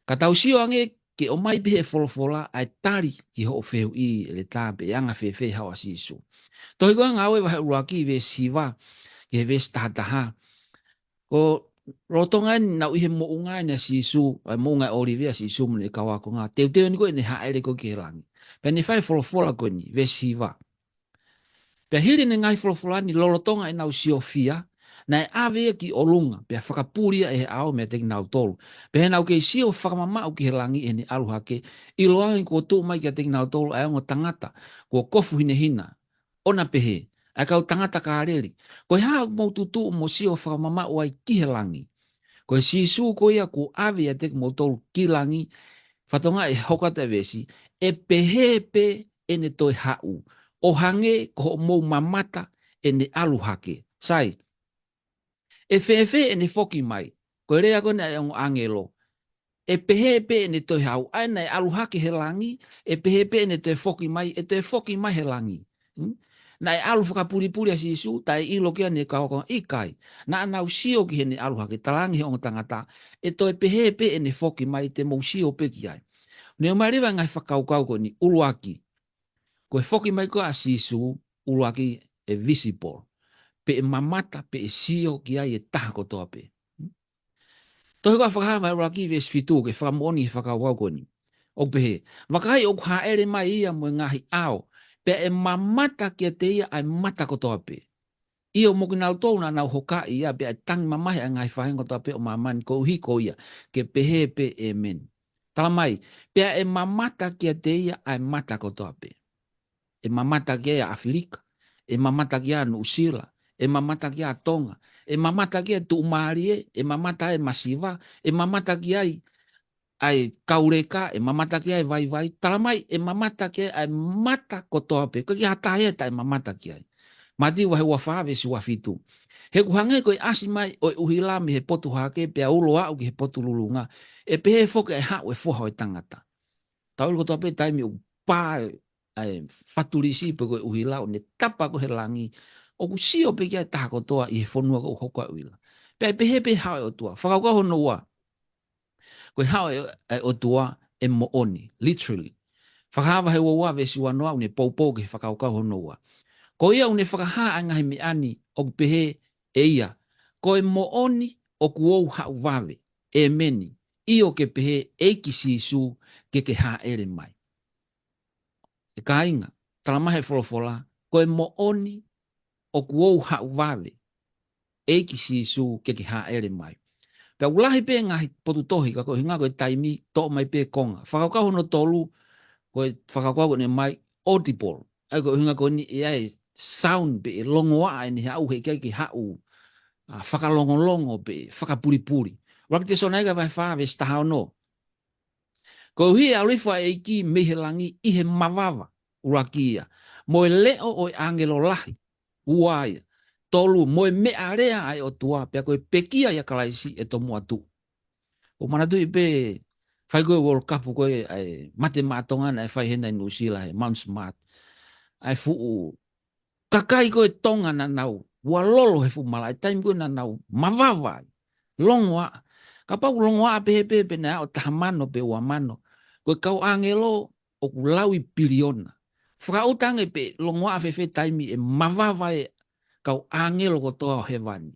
Ka tau sio ange ke ʻomai pē he folofola ʻa e tali ki hoʻo fehuʻi, ʻEletā, pe ʻe anga fēfē e haʻu ʻa Sīsū. Tohi ko ē Ngāue vahe ʻuluaki veesi hiva ki he veesi taha taha. Ko e lolotonga eni naʻa nau ʻi he moʻunga eni ʻa Sīsū, ʻa e moʻunga ʻŌlive ʻa Sīsū mo ʻene kau ākonga. Teuteu eni ko ē ʻene hāʻele ko ē ki he langi. Pea ne fai e folofola ko eni, veesi hiva. Pea hili ʻene ngaahi folofola ni, lolotonga ʻenau siofia, naʻe ʻave ia ki ʻolunga, pea fakapuli ia ʻe he ʻao meiate kinautolu. Pea ʻi heʻenau kei sio fakamamaʻu ki he langi ʻi heʻene ʻalu hake, ʻiloange kuo tuʻu mai kiate kinautolu ʻa e ongo tangata kuo kofu hinehina, ʻo na pehē, ʻA e kau tangata Kāleli, ko e hā ʻoku mou tutuʻu mo sio fakamamaʻu ai ki he langi? Ko e Sīsū ko ia kuo ʻave ʻiate kimoutolu ki langi, fatongia ʻe hoko atu e veesi, ʻe pehē pē ʻene toe haʻu, ʻo hangē ko hoʻomou mamata ʻene ʻalu hake. Sai, ʻe fēfē ʻene foki mai? Ko e lea ko ena ʻa e ongo ʻāngelo. ʻE pehē pē ʻene toe haʻu, ʻa ē naʻe ʻalu hake he langi, ʻe pehē pē ʻene toe foki mai, ʻe toe foki mai he langi. Hmm? Naʻe ʻalu fakapulipuli ʻa Sīsū, taʻe ʻilo ki ai ʻene kau ākonga? ʻIkai. Naʻa nau sio ki heʻene ʻalu hake, talaange he ongo tangata, ʻe toe pehē pē ʻene foki mai, te mou sio pē ki ai. Ne ʻomai leva e ngaahi fakakaukau ko eni, ʻuluaki. Ko e foki mai ko ē ʻa Sīsū, ʻuluaki, ʻe visible. Pe ʻe mamata, pe ʻe sio ki ai ʻe he taha kotoa pē. Tohi ko ē Fakahā vahe ʻuluaki veesi fitu ke fakamoʻoni e fakakaukau ko eni. ʻOku pehē, vakai, ʻoku hāʻele mai ia mo e ngaahi ʻao, pea ʻe mamata kiate ia ʻa e mata kotoa pē. ʻIo, mo kinautolu naʻa nau hokaʻi ia, pea ʻe tangi mamahi ʻa e ngaahi faʻahinga kotoa pē ʻo māmani, koeʻuhi ko ia, ke pehē pē ʻēmeni. Tala mai, pea ʻe mamata kiate ia ʻa e mata kotoa pē. ʻE mamata ki ai ʻa ʻAfilika, ʻe mamata ki ai ʻa Nuʻusila, ʻe mamata ki ai ʻa Tonga, ʻe mamata ki ai ʻa e tuʻumālie, ʻe mamata ʻa e masiva, ʻe mamata ki ai ʻa e kau leka, ʻe mamata ki ai ʻa e vaivai, tala mai, ʻe mamata ki ai ʻa e mata kotoa pē, ʻikai ke ʻi ai ha taha ia ʻe taʻemamata ki ai. Mātiu vahe ua fā veesi ua fitu. He ʻoku hangē ko e ʻasi mai ʻo e ʻuhila mei he potu hahake pea ulo aʻu ki he potu lulunga, ʻe pehē foki ʻa e haʻu ʻo e Foha ʻo e Tangata. Tau ʻilo kotoa pē taimi ʻoku pā ʻa e fatulisi pe ko e ʻuhila ʻo ne tapa ko ē he langi, ʻoku sio pē ki ai e taha kotoa ʻi he fonua ko ē ʻoku hoko ai e ʻuhila. Pea ʻe pehē pē haʻu ʻa e ʻOtua. Fakakaukau hono ua. Ko e haʻu ʻa e, ʻa e ʻOtua ʻe moʻoni, literally. Fakahā vahe ua ua veesi ua noa ʻoku ne poupou ki he fakakaukau hono ua. Ko ia ʻoku ne fakahā ʻa e ngaahi meʻa ni ʻoku pehē ʻe ia, ko e moʻoni ʻoku ou haʻu vave. ʻĒmeni. ʻIo ke pehē, ʻEiki Sīsū, ke ke hāʻele mai. ʻE kāinga, tala mai he folofola, ko e moʻoni ʻoku ou haʻu vave, ʻEiki Sīsū ke ke hāʻele mai. Pea ʻoku lahi pē ngaahi potutohi ka ko e ʻuhinga ko e taimi toʻo mai pē konga. Fakakaukau hono tolu, ko e fakakaukau ko eni mai audible. ʻA ia ko e ʻuhinga ko eni ʻe ʻi ai e sound pe ʻe longoaʻa ʻene haʻu heʻikai ke haʻu, ʻa, fakalongolongo pe fakapulipuli. ʻUluaki Tesalonaika vahe fā veesi taha ono. Koeʻuhi ʻe ʻalu hifo ʻa e ʻEiki mei he langi ʻi he mavava, ʻuluaki ia, mo e leʻo ʻo e ʻāngelo lahi, ua ia, tolu, mo e meʻalea ʻa e ʻOtua, pea ko e pekia ʻia Kalaisi ʻe tomuʻa tuʻu. ʻOku ou manatuʻi pē, fai ko ē World Cup ko ē ʻa e Mate Maʻa Tonga naʻe fai hena ʻi Nuʻusila he Mount Smart. ʻA e fuʻu kakai ko ē Tonga naʻa nau ua lolo he fuʻu malaʻe, taimi ko ē naʻa nau mavava ai. Longoaʻa. Kapau ʻoku longoaʻa pehē pē, pe naʻe aʻu taha mano pe ua mano. Ko e kau ʻāngelo ʻoku laui piliona. Fakaʻuta ange pe longoaʻa fēfē taimi ʻe mavava e kau ʻāngelo kotoa ʻo hēvani.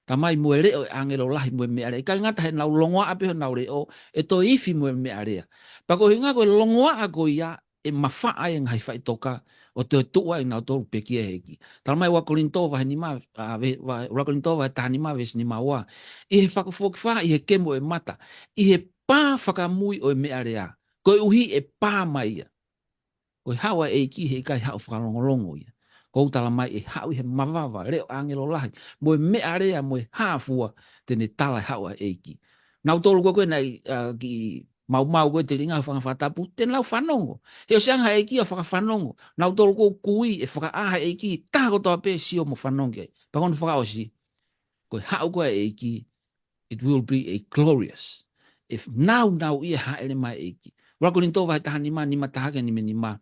Tala mai mo e leʻo ʻo e ʻāngelo lahi mo e meʻalea. ʻIkai ngata heʻenau longoaʻa pē honau leʻo, ʻe toe ifi mo e meʻalea. Pea ko e ʻuhinga ko e longoaʻa ko ia, ʻe mafaʻa ai e ngaahi faʻitoka ʻo toe tuʻu ai ʻenau tolu pekia ʻe he ʻEiki. Tala mai ua Kolinitō vahe nima, ʻa, ve-, va-, ua Kolinitō vahe taha nima veesi nima ua. ʻI he fakafokifā, ʻi he kemo ʻo e mata, ʻi he pā fakamui ʻo e meʻalea. Koeʻuhi ʻe pā mai ia. Ko e haʻu ʻa e ʻEiki heʻikai haʻu fakalongolongo ia. ʻOku ou tala mai ʻe haʻu ʻi he mavava, leʻo ʻāngelo lahi, mo e meʻalea, mo e hā fua te ne tala e haʻu ʻa e ʻEiki. Nautolu ko ē ko ē naʻe, ʻa, kiʻi maumau ko ē telinga he fanga fakatapu, te nau fanongo. He ʻosi anga ʻa e ʻEiki ʻa e fakafanongo. Nautolu ko ē ʻoku ui ʻe fakaʻā ʻe he ʻEiki, taha kotoa pē sio mo fanongo ki ai. Pea ko hono fakaʻosi, ko e haʻu ko ē ʻa e ʻEiki, it will be a glorious. ʻE f-, nāunauʻia e hāʻele mai ʻa e ʻEiki. ua Kolinitō vahe taha nima, nima taha ki he nima nima.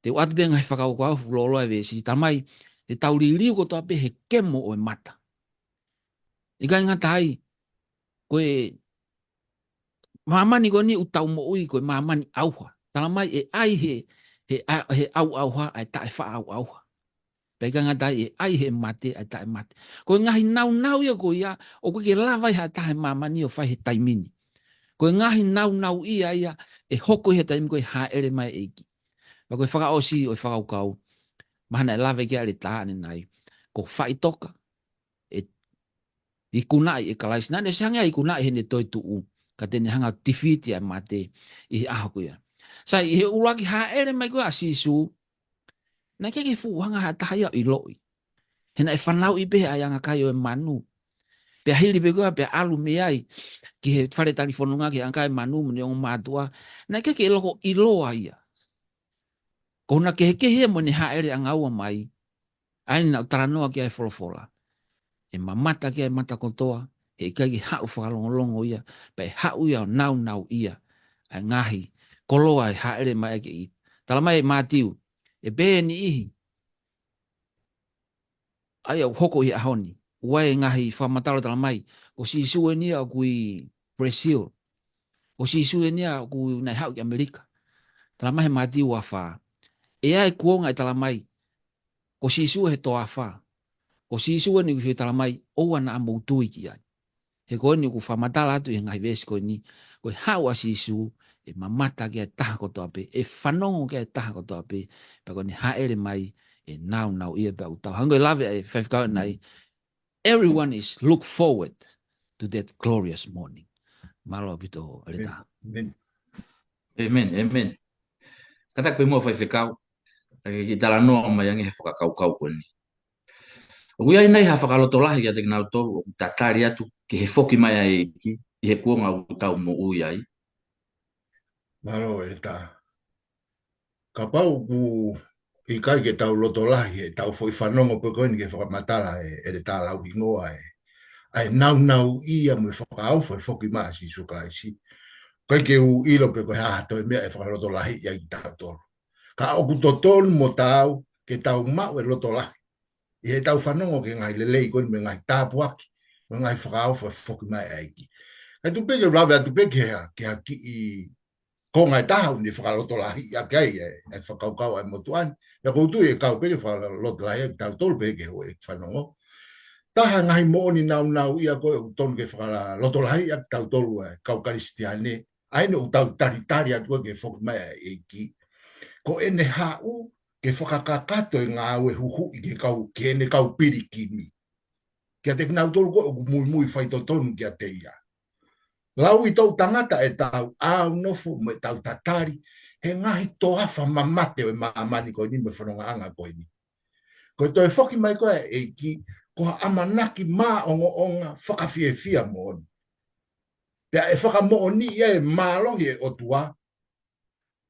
Te u ʻoatu pē ngaahi fakakaukau fuʻu lōloa e veesi, tala mai, te tau liliu kotoa pē he kemo ʻo e mata. ʻIkai ngata ai, ko e māmani ko eni ʻoku tau moʻui ko e māmani ʻauha. Tala mai ʻe ʻai he, he, ʻa, he ʻauʻauha, ʻa e taʻefaʻaʻauʻauha. Pea ʻikai ngata ai ʻe ʻai he mate, ʻa e taʻemate. Ko e ngaahi nāunau ia ko ia, ʻoku ʻikai ke lava ai ha taha he māmani ʻo fai he taimi ni. Ko e ngaahi nāunau ia ia, ʻe hoko he taimi ko ē hāʻele mai e ʻEiki. Pea ko e fakaʻosi ʻo e fakakaukau, mahalo naʻe lave ki ai ʻa e ʻEletā ʻanenai, ko e faʻitoka, ʻe ikunaʻi ʻe Kalaisi. Naʻa ne ʻosi hanga ʻo ikunaʻi heʻene toetuʻu, ka te ne hanga ʻo tifiti ʻa e mate ʻi he ʻaho ko ia. Sai, ʻi he ʻuluaki hāʻele mai ko ē ʻa Sīsū, naʻe ʻikai ke fuʻu hanga ha taha ia ʻo ʻiloʻi. He naʻe fanauʻi pē ʻe he anga kai ʻo e manu. Pea hili pē ko ia, pea ʻalu mei ai ki he fale talifononga ki he anga kai manu mo ʻene ongo mātuʻa. Naʻe ʻikai ke loko ʻiloa ia. Ko hono kehekehe ia mo ʻene hāʻele ʻangaua mai, ʻa eni naʻa ku talanoa ki ai he folofola. ʻE mamata ki ai e mata kotoa, heʻikai ke haʻu fakalongolongo ia, pea ʻe haʻu ia ʻo nāunauʻia ʻa e ngaahi koloa ʻe hāʻele mai ai ki ai. Tala mai ʻe Mātiu, ʻe pehē ʻe niʻihi, ʻa ia ʻoku hoko ʻi he ʻaho ni. ʻOku ʻi ai e ngaahi fakamatala tala mai, ko Sīsū eni ia ʻoku ʻi Brazil. Ko Sīsū eni ia ʻoku naʻe haʻu ki ʻAmelika. Tala mai he Mātiu ua fā. ʻE ʻi ai e kuonga ʻe tala mai, ko Sīsū he toafa. Ko Sīsū eni ʻoku fie tala mai, ʻoua naʻa mou tui ki ai. He ko eni ʻoku fakamatala atu ʻi he ngaahi veesi ko eni, ko e haʻu ʻa Sīsū, ʻe mamata ki ai e taha kotoa pē, ʻe fanongo ki ai e taha kotoa pē, pea ko ʻene hāʻele mai, ʻe naunau ia pea ʻoku tau hangē ko e lave ʻa e faifekau ʻanenai. Everyone is look forward to that glorious morning. Mālō ʻaupito, ʻEletā. ʻĒmeni. ʻĒmeni, ʻēmeni. Kātaki pē muʻa faifekau, ka ke kiʻi talanoa mai ange he fakakaukau ko eni. ʻOku ʻi ai nai ha fakalotolahi kiate kinautolu ʻoku tatali atu ki he foki mai ʻa e ʻEiki ʻi he kuonga ʻoku tau moʻui ai? Mālō, ʻEletā. Kapau ʻoku ʻikai ke tau lotolahi he tau foʻi fanongo pē ko eni ki he fakamatala ʻa e, ʻEletā Lauhingoa ē, ʻa e naunau ia mo e fakaofo e foki mai ʻa Sīsū Kalaisi, ʻikai ke u ʻilo pe ko e hā ha toe meʻa ʻe fakalotolahiʻi ai kitautolu. Ka ʻoku totonu mo taau ke tau maʻu e lotolahi ʻi heʻetau fanongo ki he ngaahi lelei ko eni mo e ngaahi tāpuaki mo e ngaahi fakaofo e foki mai ʻa e ʻEiki. Ka tuku pē ke u lave atu pē ki he, ki he kiʻi konga ʻe taha ʻoku ne fakalotolahiʻi ʻaki ai e, e fakakaukau ʻa e motuʻa ni. Pea ʻoku ou tui ʻe kau pē ke fakalotolahiʻi ʻaki kitautolu pē ki he houʻeiki fanongo. Taha e ngaahi moʻoni naunau ia ko ē ʻoku totonu ke fakalotolahiʻi ʻaki kitautolu ʻa e kau Kalisitiane, ʻa eni ʻoku tau talitali atu ki he foki mai ʻa e ʻEiki, ko ʻene haʻu ke fakakakato e ngāue huhuʻi ki he kau, ki heʻene kau pilikimi, kiate kinautolu ko ē ʻoku muimui faitotonu kiate ia. Lauʻi toʻutangata ʻetau ʻāunofo mo ʻetau tatali he ngaahi toafa mamate ʻo e māmani ko eni mo e fonongaʻanga ko eni. Ko e toe foki mai ko ē ʻa e ʻEiki, ko ha ʻamanaki māʻongoʻonga fakafiefia moʻoni. Pea ʻe fakamoʻoniʻi ʻa e mālohi ʻo e ʻOtua,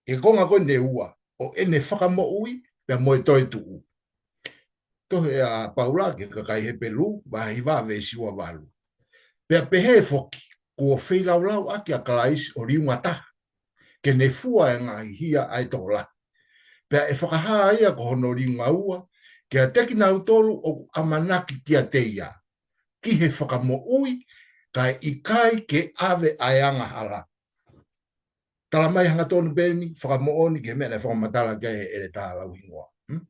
ʻi he konga ko eni ʻe ua, ʻo ʻene fakamoʻui pea mo e toetuʻu. Tohi ʻa Paula ki he kakai Hepelū, vahe hiva veesi ua valu. Pea pehē foki, kuo feilaulau ʻaki ʻa Kalaisi ʻo liunga taha, ke ne fua e ngaahi hia ʻa e tokolahi. Pea ʻe fakahā ia ko hono liunga ua kiate kinautolu ʻoku ʻamanaki kiate ia, ki he fakamoʻui, kae ʻikai ke ʻave ʻa e angahala. Tala mai hangatonu pē eni, fakamoʻoni ki he meʻa naʻe fakamatala ki ai ʻEletā Lauhingoa. Hmm?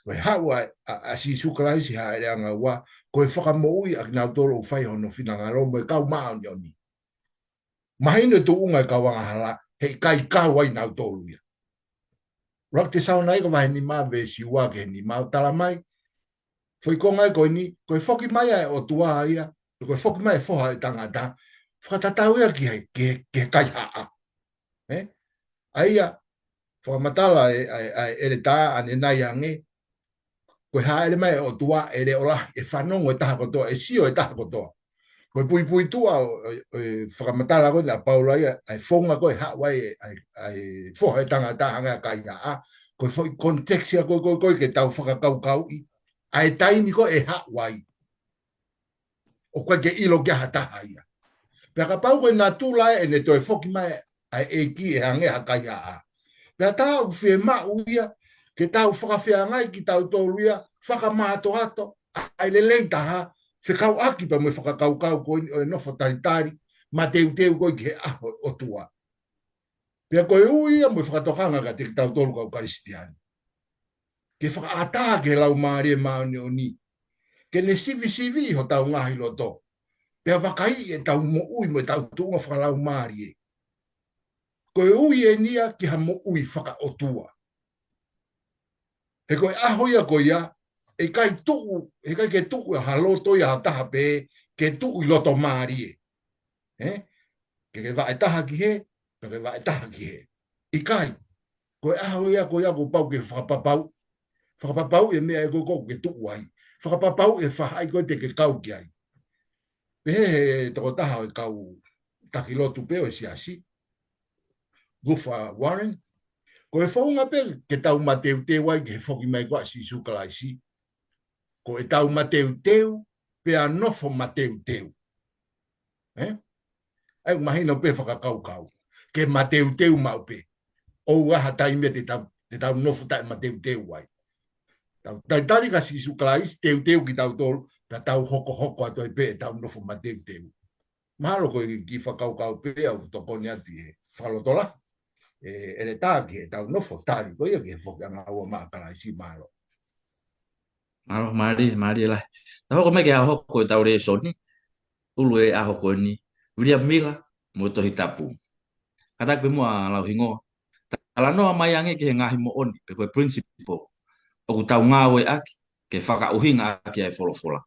Ko e haʻu ʻa, ʻa, ʻa Sīsū Kalaisi, haʻele ʻanga ua, ko e fakamoʻui ʻa kinautolu ʻoku fai hono finangalo mo e kau māʻoniʻoni. Mahino e tuʻunga e kau angahala, heʻikai kau ai nautolu ia. ʻUluaki Tesalonaika vahe nima veesi ua ki he nima ʻoku tala mai, foʻi konga ia ko eni, ko e foki mai ʻa e ʻOtua ia, ko e foki mai e Foha ʻo e tangata, fakatatau ia ki he, ki he, ki he kaihaʻa. Ē? ʻA ia, fakamatala ʻe, ʻa e, ʻa e ʻEletā ʻanenai ange, ko e haʻele mai ʻa e ʻOtua ʻe leʻolahi, ʻe fanongo e taha kotoa, ʻe sio e taha kotoa. Ko e puipuituʻa ʻo, ʻo, ʻo e fakamatala ko eni ʻa Paula ia, ʻa e founga ko ē haʻu ai ʻa e, ʻa e Foha ʻo e tangata hangē ha kaihaʻa, ko e foʻi context ia ko ē, ko ē, ko ē ke tau fakakaukauʻi ʻa e taimi ko ē ʻe haʻu ai. ʻOku ʻikai ke ʻilo ki ai ha taha ia. Pea kapau ko e natula ʻene toe foki mai ʻa e ʻEiki ʻe hangē ha kaihaʻa. Pea tā ʻoku fiemaʻu ia ke tau fakafeangai kitautolu ia, fakamātoato ʻa e lelei taha, fekauʻaki pea mo e fakakaukau ko eni ʻo e nofo talitali, mateuteu ko ē ki he ʻaho ʻo e ʻOtua. Pea ko e ui ia mo e fakatokanga kiate kitautolu kau Kalisitiane, ke fakaʻatā ki he Laumālie Māʻoniʻoni, ke ne sivisiviʻi hotau ngaahi loto, pea vakaiʻi ʻetau moʻui mo ʻetau tuʻunga fakalaumālie. Ko e ui eni ia ki ha moʻui fakaʻotua. He ko e ʻaho ia ko ia, ʻe ʻikai tuʻu, ʻe ʻikai ke tuʻu ʻa ha loto ia ha taha pē, ke tuʻu ʻi loto mālie. Ē? Ke ke vaʻe taha ki hē, ke ke vaʻe taha ki hē. ʻIkai. Ko e ʻaho ia ko ia kuo pau ke fakapapau. Fakapapau e meʻa ē ko ē ʻoku ke tuʻu ai. Fakapapau e faʻahi ko ē te ke kau ki ai. Pehē he tokotaha ʻo e kau taki lotu pē ʻo e siasi, Rufa Warren, ko e founga pē ke tau mateuteu ai ki he foki mai ko ē ʻa Sīsū Kalaisi, ko ʻetau mateuteu pea nofo mateuteu. Ē? ʻAi, mahino pē fakakaukau. Ke mateuteu maʻu pē. ʻOua ha taimi te tau, te tau nofo taʻe mateuteu ai. Tau talitali kia Sīsū Kalaisi, teuteu kitautolu, pea tau hokohoko atu ai pē ʻetau nofo mateuteu. Mahalo ko e kiʻi fakakaukau pē ʻoku tokoni atu ʻi he fakalotolahi ʻa ʻEletā ki heʻetau nofo tali ko ia ki he foki ʻanga ua maʻa Kalaisi. Mālō. Mālō, mālie, mālie lahi. Tau hoko mai ki he ʻaho ko ē ʻetau lēsoni, ʻulu e ʻaho ko eni, William Miller mo e Tohi Tapu. Kātaki pē muʻa Lauhingoa, talanoa mai ange ki he ngaahi moʻoni, pe ko e principle, ʻoku tau ngāueʻaki ke fakaʻuhinga ʻaki ʻa e folofola.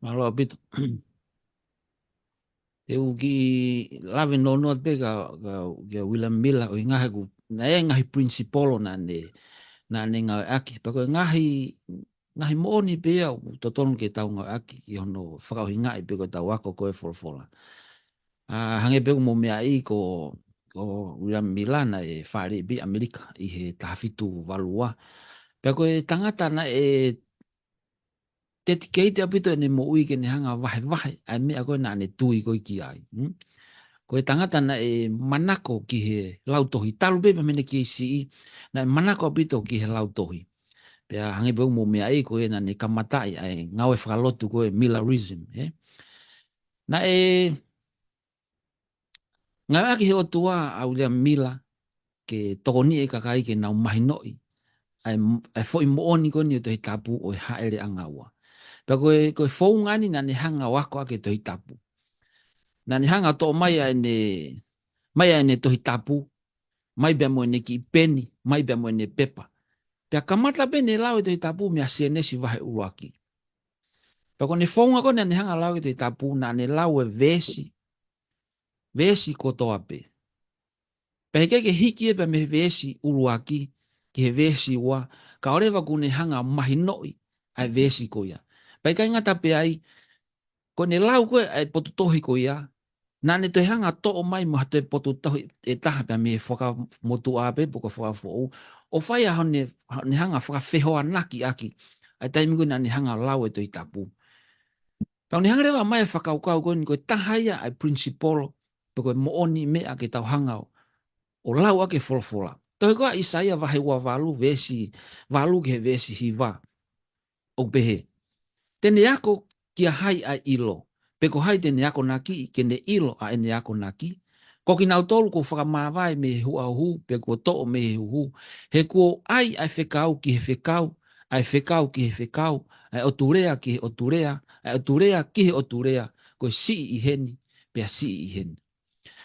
Mālō ʻaupito. Te u kiʻi lave nounou pē kia, kia, kia William Miller ʻo e ngaahi ku, naʻe ngaahi principle naʻa ne, naʻa ne ngāueʻaki. Pea ko e ngaahi, ngaahi moʻoni pē ia ʻoku totonu ke tau ngāueʻaki ʻi hono fakaʻuhingaʻi pē ko ʻetau ako ko e folofola. ʻA, hangē pē ʻoku mou meaʻi ko, ko William Miller naʻe fāʻeleʻi pē ʻi ʻAmelika ʻi he taha fitu valu ua. Pea ko e tangata naʻe dedicate ʻaupito ʻene moʻui ke ne hanga vahevahe ʻa e meʻa ko ē naʻa ne tui ko ē ki ai. Hmm? Ko e tangata naʻe manako ki he lautohi, talu pē mei heʻene kei siʻi, naʻe manako ʻaupito ki he lautohi. Pea hangē pē ʻoku mou meaʻi ko ē naʻa ne kamataʻi ʻa e ngāue fakalotu ko e Millerism, ē? Naʻe ngāueʻaki he ʻOtua ʻa William Miller ke tokoniʻi e kakai ke nau mahinoʻi ʻa e, ʻa e foʻi moʻoni ko eni ʻo e Tohi Tapu ʻo e Hāʻele ʻAngaua. Pea ko e, ko e founga eni naʻa ne hanga ʻo ako ʻaki e Tohi Tapu. Naʻa ne hanga ʻo toʻo mai ʻa ʻene, mai ʻa ʻene Tohi Tapu, mai pea mo ʻene kiʻi peni, mai pea mo ʻene pepa. Pea kamata pē ʻene lau e Tohi Tapu mei Sēnesi vahe ʻuluaki. Pea ko ʻene founga ko ē naʻa ne hanga ʻo lau e Tohi Tapu, naʻa ne lau e veesi, veesi kotoa pē. Pea heʻikai ke hiki ia pea mei he veesi ʻuluaki ki he veesi ua, kae ʻoua leva kuo ne hanga ʻo mahinoʻi ʻa e veesi ko ia. Pea ʻikai ngata pē ai, ko ʻene lau ko ē ʻa e potu tohi ko ia, naʻa ne toe hanga ʻo toʻo mai mo ha toe potu tohi ʻe taha pea mei he Fuakava Motuʻa pē pe ko e Fuakava Foʻou, ʻo fai ʻa hono, hono hanga ʻo fakafehoanaki ʻaki ʻa e taimi ko ē naʻa ne hanga ʻo lau e Tohi Tapu. Pea ʻoku ne hanga leva ʻo ʻomai e fakakaukau ko eni ko e taha ia ʻa e principle, pe ko e moʻoniʻi meʻa ke tau hanga ʻo, ʻo lau ʻaki e folofola. Tohi ko ia ʻa ʻĪsaia vahe ua valu, veesi valu ki he veesi hiva. ʻOku pehē: Te ne ako kia hai ʻa e ʻilo, pe ko hai te ne akonakiʻi ke ne ʻilo ʻa ʻene akonaki? Ko kinautolu kuo fakamāvae mei he huʻahuhu, pea kuo toʻo mei he huhu. He kuo ʻai ʻa e fekau ki he fekau, ʻa e fekau ki he fekau, ʻa e ʻotu lea ki he ʻotu lea, ʻa e ʻotu lea ki he ʻotu lea, ko e siʻi ʻi heni, pea siʻi ʻi heni.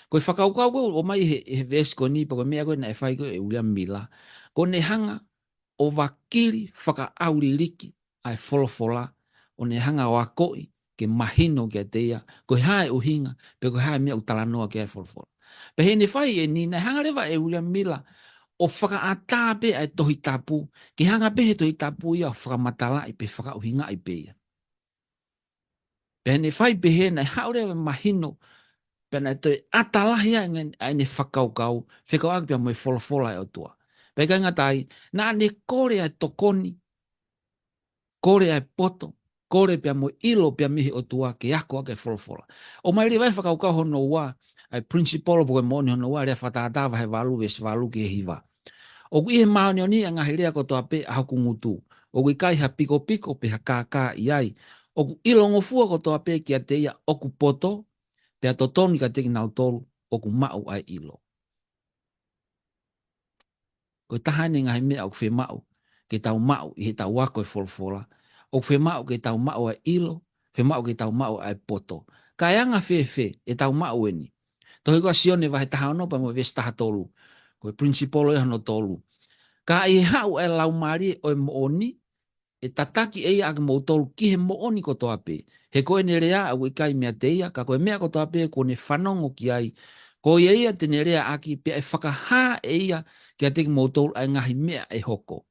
Ko e fakakaukau ko ē ʻoku ʻomai he, he veesi ko eni, pe ko e meʻa ko ē naʻe fai ko ē ʻe William Miller, ko ʻene hanga ʻo vakili fakaʻauliliki ʻa e folofola, ʻo ne hanga ʻo akoʻi ke mahino kiate ia ko e hā e ʻuhinga, pe ko e hā e meʻa ʻoku talanoa ki ai e folofola. Pea heʻene fai eni, naʻe hanga leva ʻe William Miller ʻo fakaʻatā pē ʻa e Tohi Tapu, ke hanga pē he Tohi Tapu ia ʻo fakamatalaʻi pe fakaʻuhingaʻi pē ia. Pea heʻene fai pehē naʻe haʻu leva e mahino, pea naʻe toe ʻata lahi ai ʻa ʻene, ʻa ʻene fakakaukau, fekauʻaki pea mo e folofola ʻa e ʻOtua. Pea ʻikai ngata ai, naʻa ne kole ʻa e tokoni, kole ʻa e poto, kole pea mo e ʻilo pea mei he ʻOtua ke ako ʻaki e folofola. ʻOmai leva e fakakaukau hono ua, ʻa e principle pe ko e moʻoni hono ua, Lea Fakatātā vahe valu veesi valu ki he hiva. ʻOku ʻi he māʻoniʻoni ʻa e ngaahi lea kotoa pē ʻa hoku ngutu. ʻOku ʻikai ha pikopiko pe ha kākā ʻi ai. ʻOku ʻilongofua kotoa pē kiate ia ʻoku poto, pea totonu kiate kinautolu ʻoku maʻu ʻa e ʻilo. Ko e taha eni e ngaahi meʻa ʻoku fiemaʻu ke tau maʻu ʻi heʻetau ako e folofola. ʻOku fiemaʻu ke tau maʻu ʻa e ʻilo, fiemaʻu ke tau maʻu ʻa e poto. Ka ʻe anga fēfē ʻetau maʻu eni? Tohi ko ia ʻa Sione vahe taha ono pea mo e veesi taha tolu. Ko e principle ia hono tolu. Ka ʻi he haʻu ʻa e Laumālie ʻo e moʻoni, ʻe tataki ʻe ia ʻa kimoutolu ki he moʻoni kotoa pē. He ko ʻene lea ʻoku ʻikai meiate ia, ka ko e meʻa kotoa pē kuo ne fanongo ki ai, ko ia ia te ne leaʻaki, pea ʻe fakahā ʻe ia kiate kimoutolu ʻa e ngaahi meʻa ʻe hoko.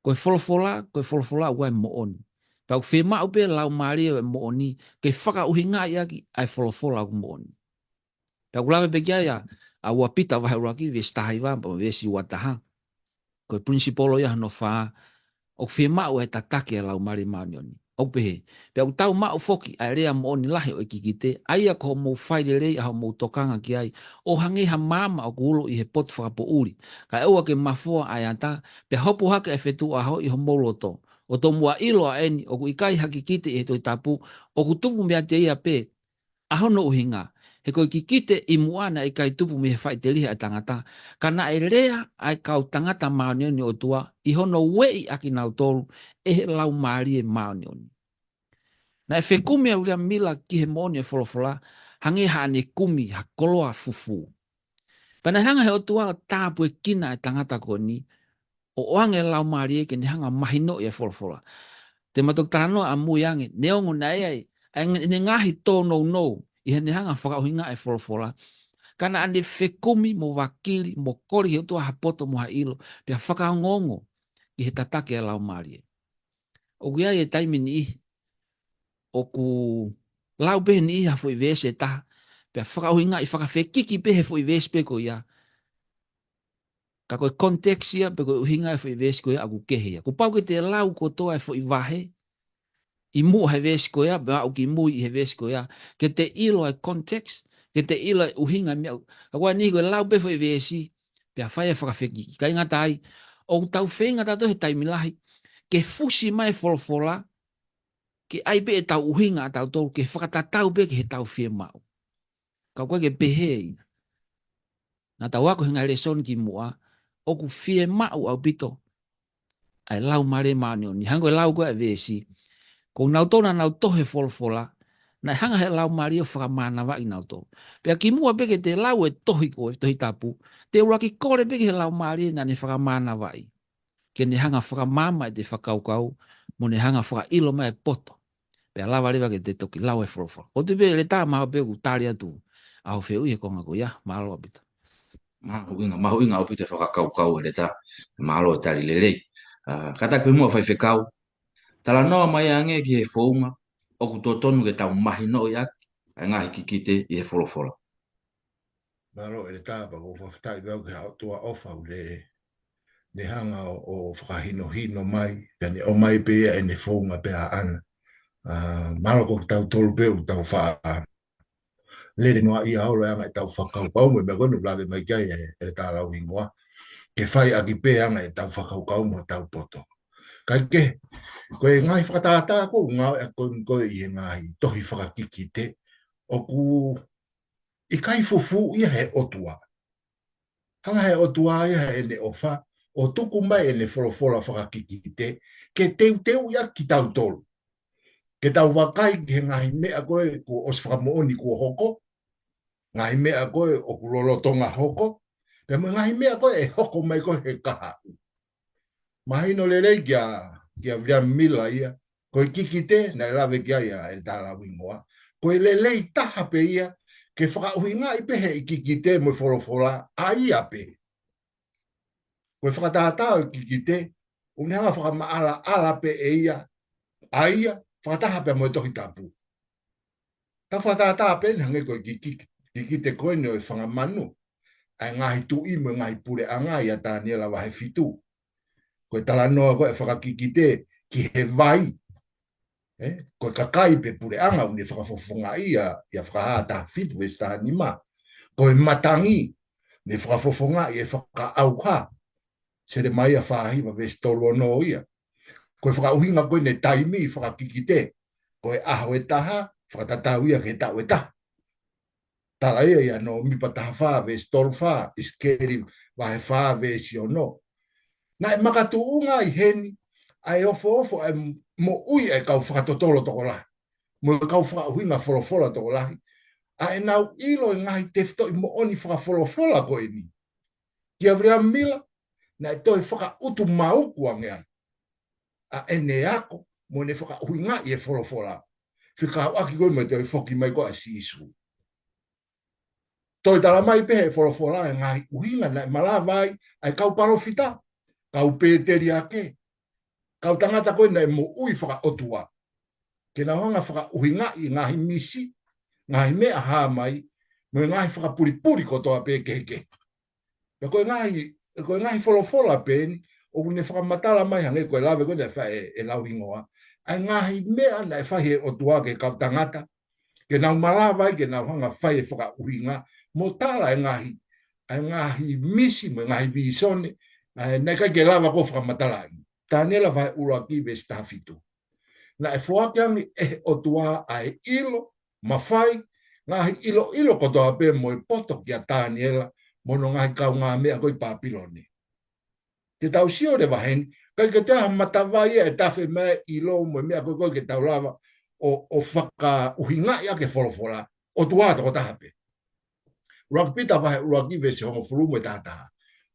Ko e folofola, ko e folofola ʻoku ʻi ai e moʻoni. Pea ʻoku fiemaʻu pē Laumālie ʻo e moʻoni ke fakaʻuhingaʻi ʻaki ʻa e folofola ʻoku moʻoni. Pea ʻoku lave pē ki ai ʻa, ʻa ua Pita vahe ʻuluaki, veesi taha hiva, pea mo e veesi ua taha. Ko e principle ia hono fā, ʻoku fiemaʻu e tataki ʻa e Laumālie Māʻoniʻoni. ʻOku pehē: Pea ʻoku tau maʻu foki ʻa e lea moʻoni lahi ʻo e kikite, ʻa ia ko hoʻomou fai lelei ʻa hoʻomou tokanga ki ai, ʻo hangē ha maama ʻoku ulo ʻi he potu fakapoʻuli, kae ʻoua ke mafoa ʻa e ata, pea hopo hake ʻa e fetuʻu ʻaho ʻi homou loto. ʻO tomuʻa ʻilo ʻa eni, ʻoku ʻikai ha kikite ʻi he Tohi Tapu ʻoku tupu meiate ia pē, ʻa hono ʻuhinga, he ko e kikite ʻi muʻa naʻe ʻikai tupu mei he faʻiteliha ʻa e tangata, ka naʻe lea ʻa e kau tangata māʻoniʻoni ʻo e ʻOtua, ʻi hono ueʻi ʻa kinautolu ʻe he Laumālie Māʻoniʻoni. Naʻe fekumi ʻa William Miller ki he moʻoni ʻo e folofola, hangē haʻane kumi ha koloa fufū. Pea naʻe hanga he ʻOtua ʻo tāpuekina ʻa e tangata ko eni, ʻo ʻoange e Laumālie ke ne hanga mahinoʻi e folofola. Te ma toki talanoa ʻamui ange, neongo naʻe ʻi ai ʻa e ngaahi tōnounou ʻi heʻene hanga fakaʻuhingaʻi e folofola, ka naʻa ne fekumi mo vakili mo kole ki he ʻOtua ha poto mo ha ʻilo, pea fakaongoongo ki he tataki ʻa e Laumālie. ʻOku ʻi ai e taimi ʻe niʻihi ʻoku lau pē ʻe he niʻihi ha foʻi veesi ʻe taha, pea fakaʻuhingaʻi fakafekiki pē he foʻi veesi pē ko ia. Ka ko e context ia pe ko e ʻuhinga e foʻi veesi ko ia ʻoku kehe ia. Kuo pau ke te lau kotoa e foʻi vahe ʻi muʻa he veesi ko ia, pea aʻu ki mui ʻi he veesi ko ia, ke te ʻilo e context, ke te ʻilo e ʻuhinga e meʻa. Ka ko e niʻihi ko e lau pē foʻi veesi, pea fai e fakafekiki. ʻIkai ngata ai, ʻoku tau feinga tautolu he taimi lahi ke fusi mai e folofola, ke ʻai pē ʻetau ʻuhinga ʻatautolu, ke fakatatau pē ki heʻetau fiemaʻu. Ka ʻoku ʻikai ke pehē ia. Naʻa tau ako he ngaahi lēsoni kimuʻa, ʻoku fiemaʻu ʻaupito ʻa e Laumālie Māʻoniʻoni. Hangē ko e lau ko ē ʻa e veesi, ko nautolu naʻa nau tohi e folofola, naʻe hanga ʻe he Laumālie ʻo fakamānavaʻi nautolu. Pea kimuʻa pē ke te lau e tohi ko ē, Tohi Tapu, te u ʻuluaki kole pē ki he Laumālie naʻa ne fakamānavaʻi, ke ne hanga fakamaama ʻete fakakaukau, mo ne hanga fakaʻilo mai e poto. Pea lava leva ke te toki lau e folofola. ʻOatu pē ʻEletā, mahalo pē ʻoku tali atu ʻa hoʻo fehuʻi he konga ko ia. Mālō ʻaupito. Mahuʻinga, mahuʻinga ʻaupito e fakakaukau ʻEletā. Mālō e tali lelei. ʻA, kātaki pē muʻa Faifekau, talanoa mai ange ki he founga ʻoku totonu ke tau mahinoʻi ʻaki ʻa e ngaahi kikite ʻi he folofola. Mālō ʻEletā, pea ʻoku ou fakafetaʻi pē au ki he ʻOtua ʻofa ʻoku ne, ne hanga ʻo, ʻo fakahinohino mai, pea ne ʻomai pē ia ʻene founga pē ʻaʻana. ʻA, mahalo ko kitautolu pē ʻoku tau faʻa lele noaʻia holo ʻa e anga ʻetau fakakaukau mo e meʻa ko ē naʻe lave mai ki ai ʻe, ʻEletā Lauhingoa. Ke fai ʻaki pē ʻa e anga ʻetau fakakaukau mo ʻetau poto. Kae kehe, ko e ngaahi fakatātā ko ē ʻoku ngāueʻaki ko ē ʻi he ngaahi tohi fakakikite, ʻoku ʻikai fufū ia he ʻOtua. Hanga he ʻOtua ia heʻene ʻofa, ʻo tuku mai ʻene folofola fakakikite, ke teuteuʻi ʻaki kitautolu. Ke tau vakai ki he ngaahi meʻa ko ē kuo ʻosi fakamoʻoni kuo hoko, ngaahi meʻa ko ē ʻoku lolotonga hoko, pea mo e ngaahi meʻa ko ē ʻe hoko mai ko ē he kahaʻu. Mahino lelei kia, kia William Miller ia, ko e kikite naʻe lave ki ai ʻa ʻEletā Lauhingoa. Ko e lelei taha pē ia, ke fakaʻuhingaʻi pē he kikite mo e folofola, ʻa ia pē. Ko e fakatātā ʻo e kikite, ʻoku ne hanga fakamaʻalaʻala pē ʻe ia, ʻa ia, fakataha pē mo e Tohi Tapu. Ka fakatātā pē eni hangē ko e kiki-, kikite ko eni ʻo e fanga manu. ʻA e ngaahi tuʻi mo e ngaahi puleʻanga ʻia Taniela vahe fitu. Ko e talanoa ko ē fakakikite ki he vai. ʻE, ko e kakai pe puleʻanga ʻoku ne fakafofongaʻi ia, ʻia Fakahā taha fitu veesi taha nima. Ko e matangi, ne fakafofongaʻi ʻe Fakaʻauha. Selemaia fā hiva veesi tolu ono ia. Ko e fakaʻuhinga ko eni e taimi fakakikite, ko e ʻaho ʻe taha, fakatatau ia ki he taʻu ʻe taha. Tala ia ʻia Nōmipa taha fā veesi tolu fā, ʻIsikeli vahe fā veesi ono. Naʻe makatuʻunga ʻi heni ʻa e ofoofo ʻa e moʻui ʻa e kau fakatotolo tokolahi, mo e kau fakaʻuhinga folofola tokolahi, ʻa ʻenau ʻilo e ngaahi tefitoʻi moʻoni fakafolofola ko eni. Kia William Miller, naʻe toe fakaʻutu mauku ange ai ʻa ʻene ako mo ʻene fakaʻuhingaʻi e folofola, fekauʻaki ko ē mo e toe foki mai ko ē ʻa Sīsū. Toe tala mai pē he folofola e ngaahi ʻuhinga naʻe malava ai ʻa e kau palōfita, kau pēteliake, kau tangata ko ē naʻe moʻui fakaʻotua, ke nau hanga fakaʻuhingaʻi e ngaahi misi, ngaahi meʻa hā mai, mo e ngaahi fakapulipuli kotoa pē kehekehe. Pea ko e ngaahi, ko e ngaahi folofola pē eni, ʻoku ne fakamatala mai hangē ko e lave ko ē naʻe fai ʻe, ʻe Lauhingoa, ʻa e ngaahi meʻa naʻe fai ʻe he ʻOtua ki he kau tangata, ke nau malava ai ke nau hanga fai e fakaʻuhinga, mo tala e ngaahi, ʻa e ngaahi misi mo e ngaahi vīsone, ʻa e naʻe ʻikai ke lava ko ē fakamatalaʻi. Taniela vahe ʻuluaki veesi taha fitu. Naʻe foaki ange ʻe he ʻOtua ʻa e ʻilo, mafai, ngaahi ʻiloʻilo kotoa pē mo e poto kia Taniela, mo hono ngaahi kaungāmeʻa ko ē ʻi Pāpilone. Te tau sio leva heni, ʻikai ke toe ʻi ai ha matavai ia ʻe tafe mai e ʻilo mo e meʻa ko ē ko ē ke tau lava ʻo, ʻo fakaʻuhingaʻi ʻaki e folofola, ʻOtua tokotaha pē. ʻUluaki Pita vahe ʻuluaki veesi hongofulu mo e taha taha.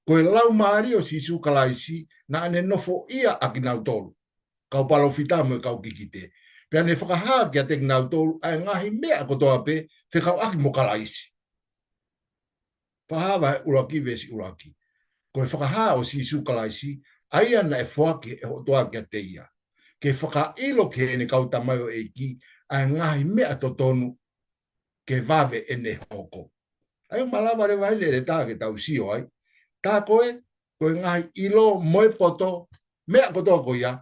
Ko e Laumālie ʻo Sīsū Kalaisi naʻa ne nofoʻia ʻa kinautolu, kau palōfita mo e kau kikite. Pea ne fakahā kiate kinautolu ʻa e ngaahi meʻa kotoa pē fekauʻaki mo Kalaisi. Fakahā vahe ʻuluaki veesi ʻuluaki. Ko e fakahā ʻo Sīsū Kalaisi, ʻa ia naʻe foaki ʻe he ʻOtua kiate ia, ke fakaʻilo ki heʻene kau tamaioʻeiki ʻa e ngaahi meʻa totonu ke vave ʻene hoko. ʻA ia ʻoku malava leva ai ʻeletā ke tau sio ai. Tā ko ē, ko e ngaahi ʻilo mo e poto, meʻa kotoa ko ia,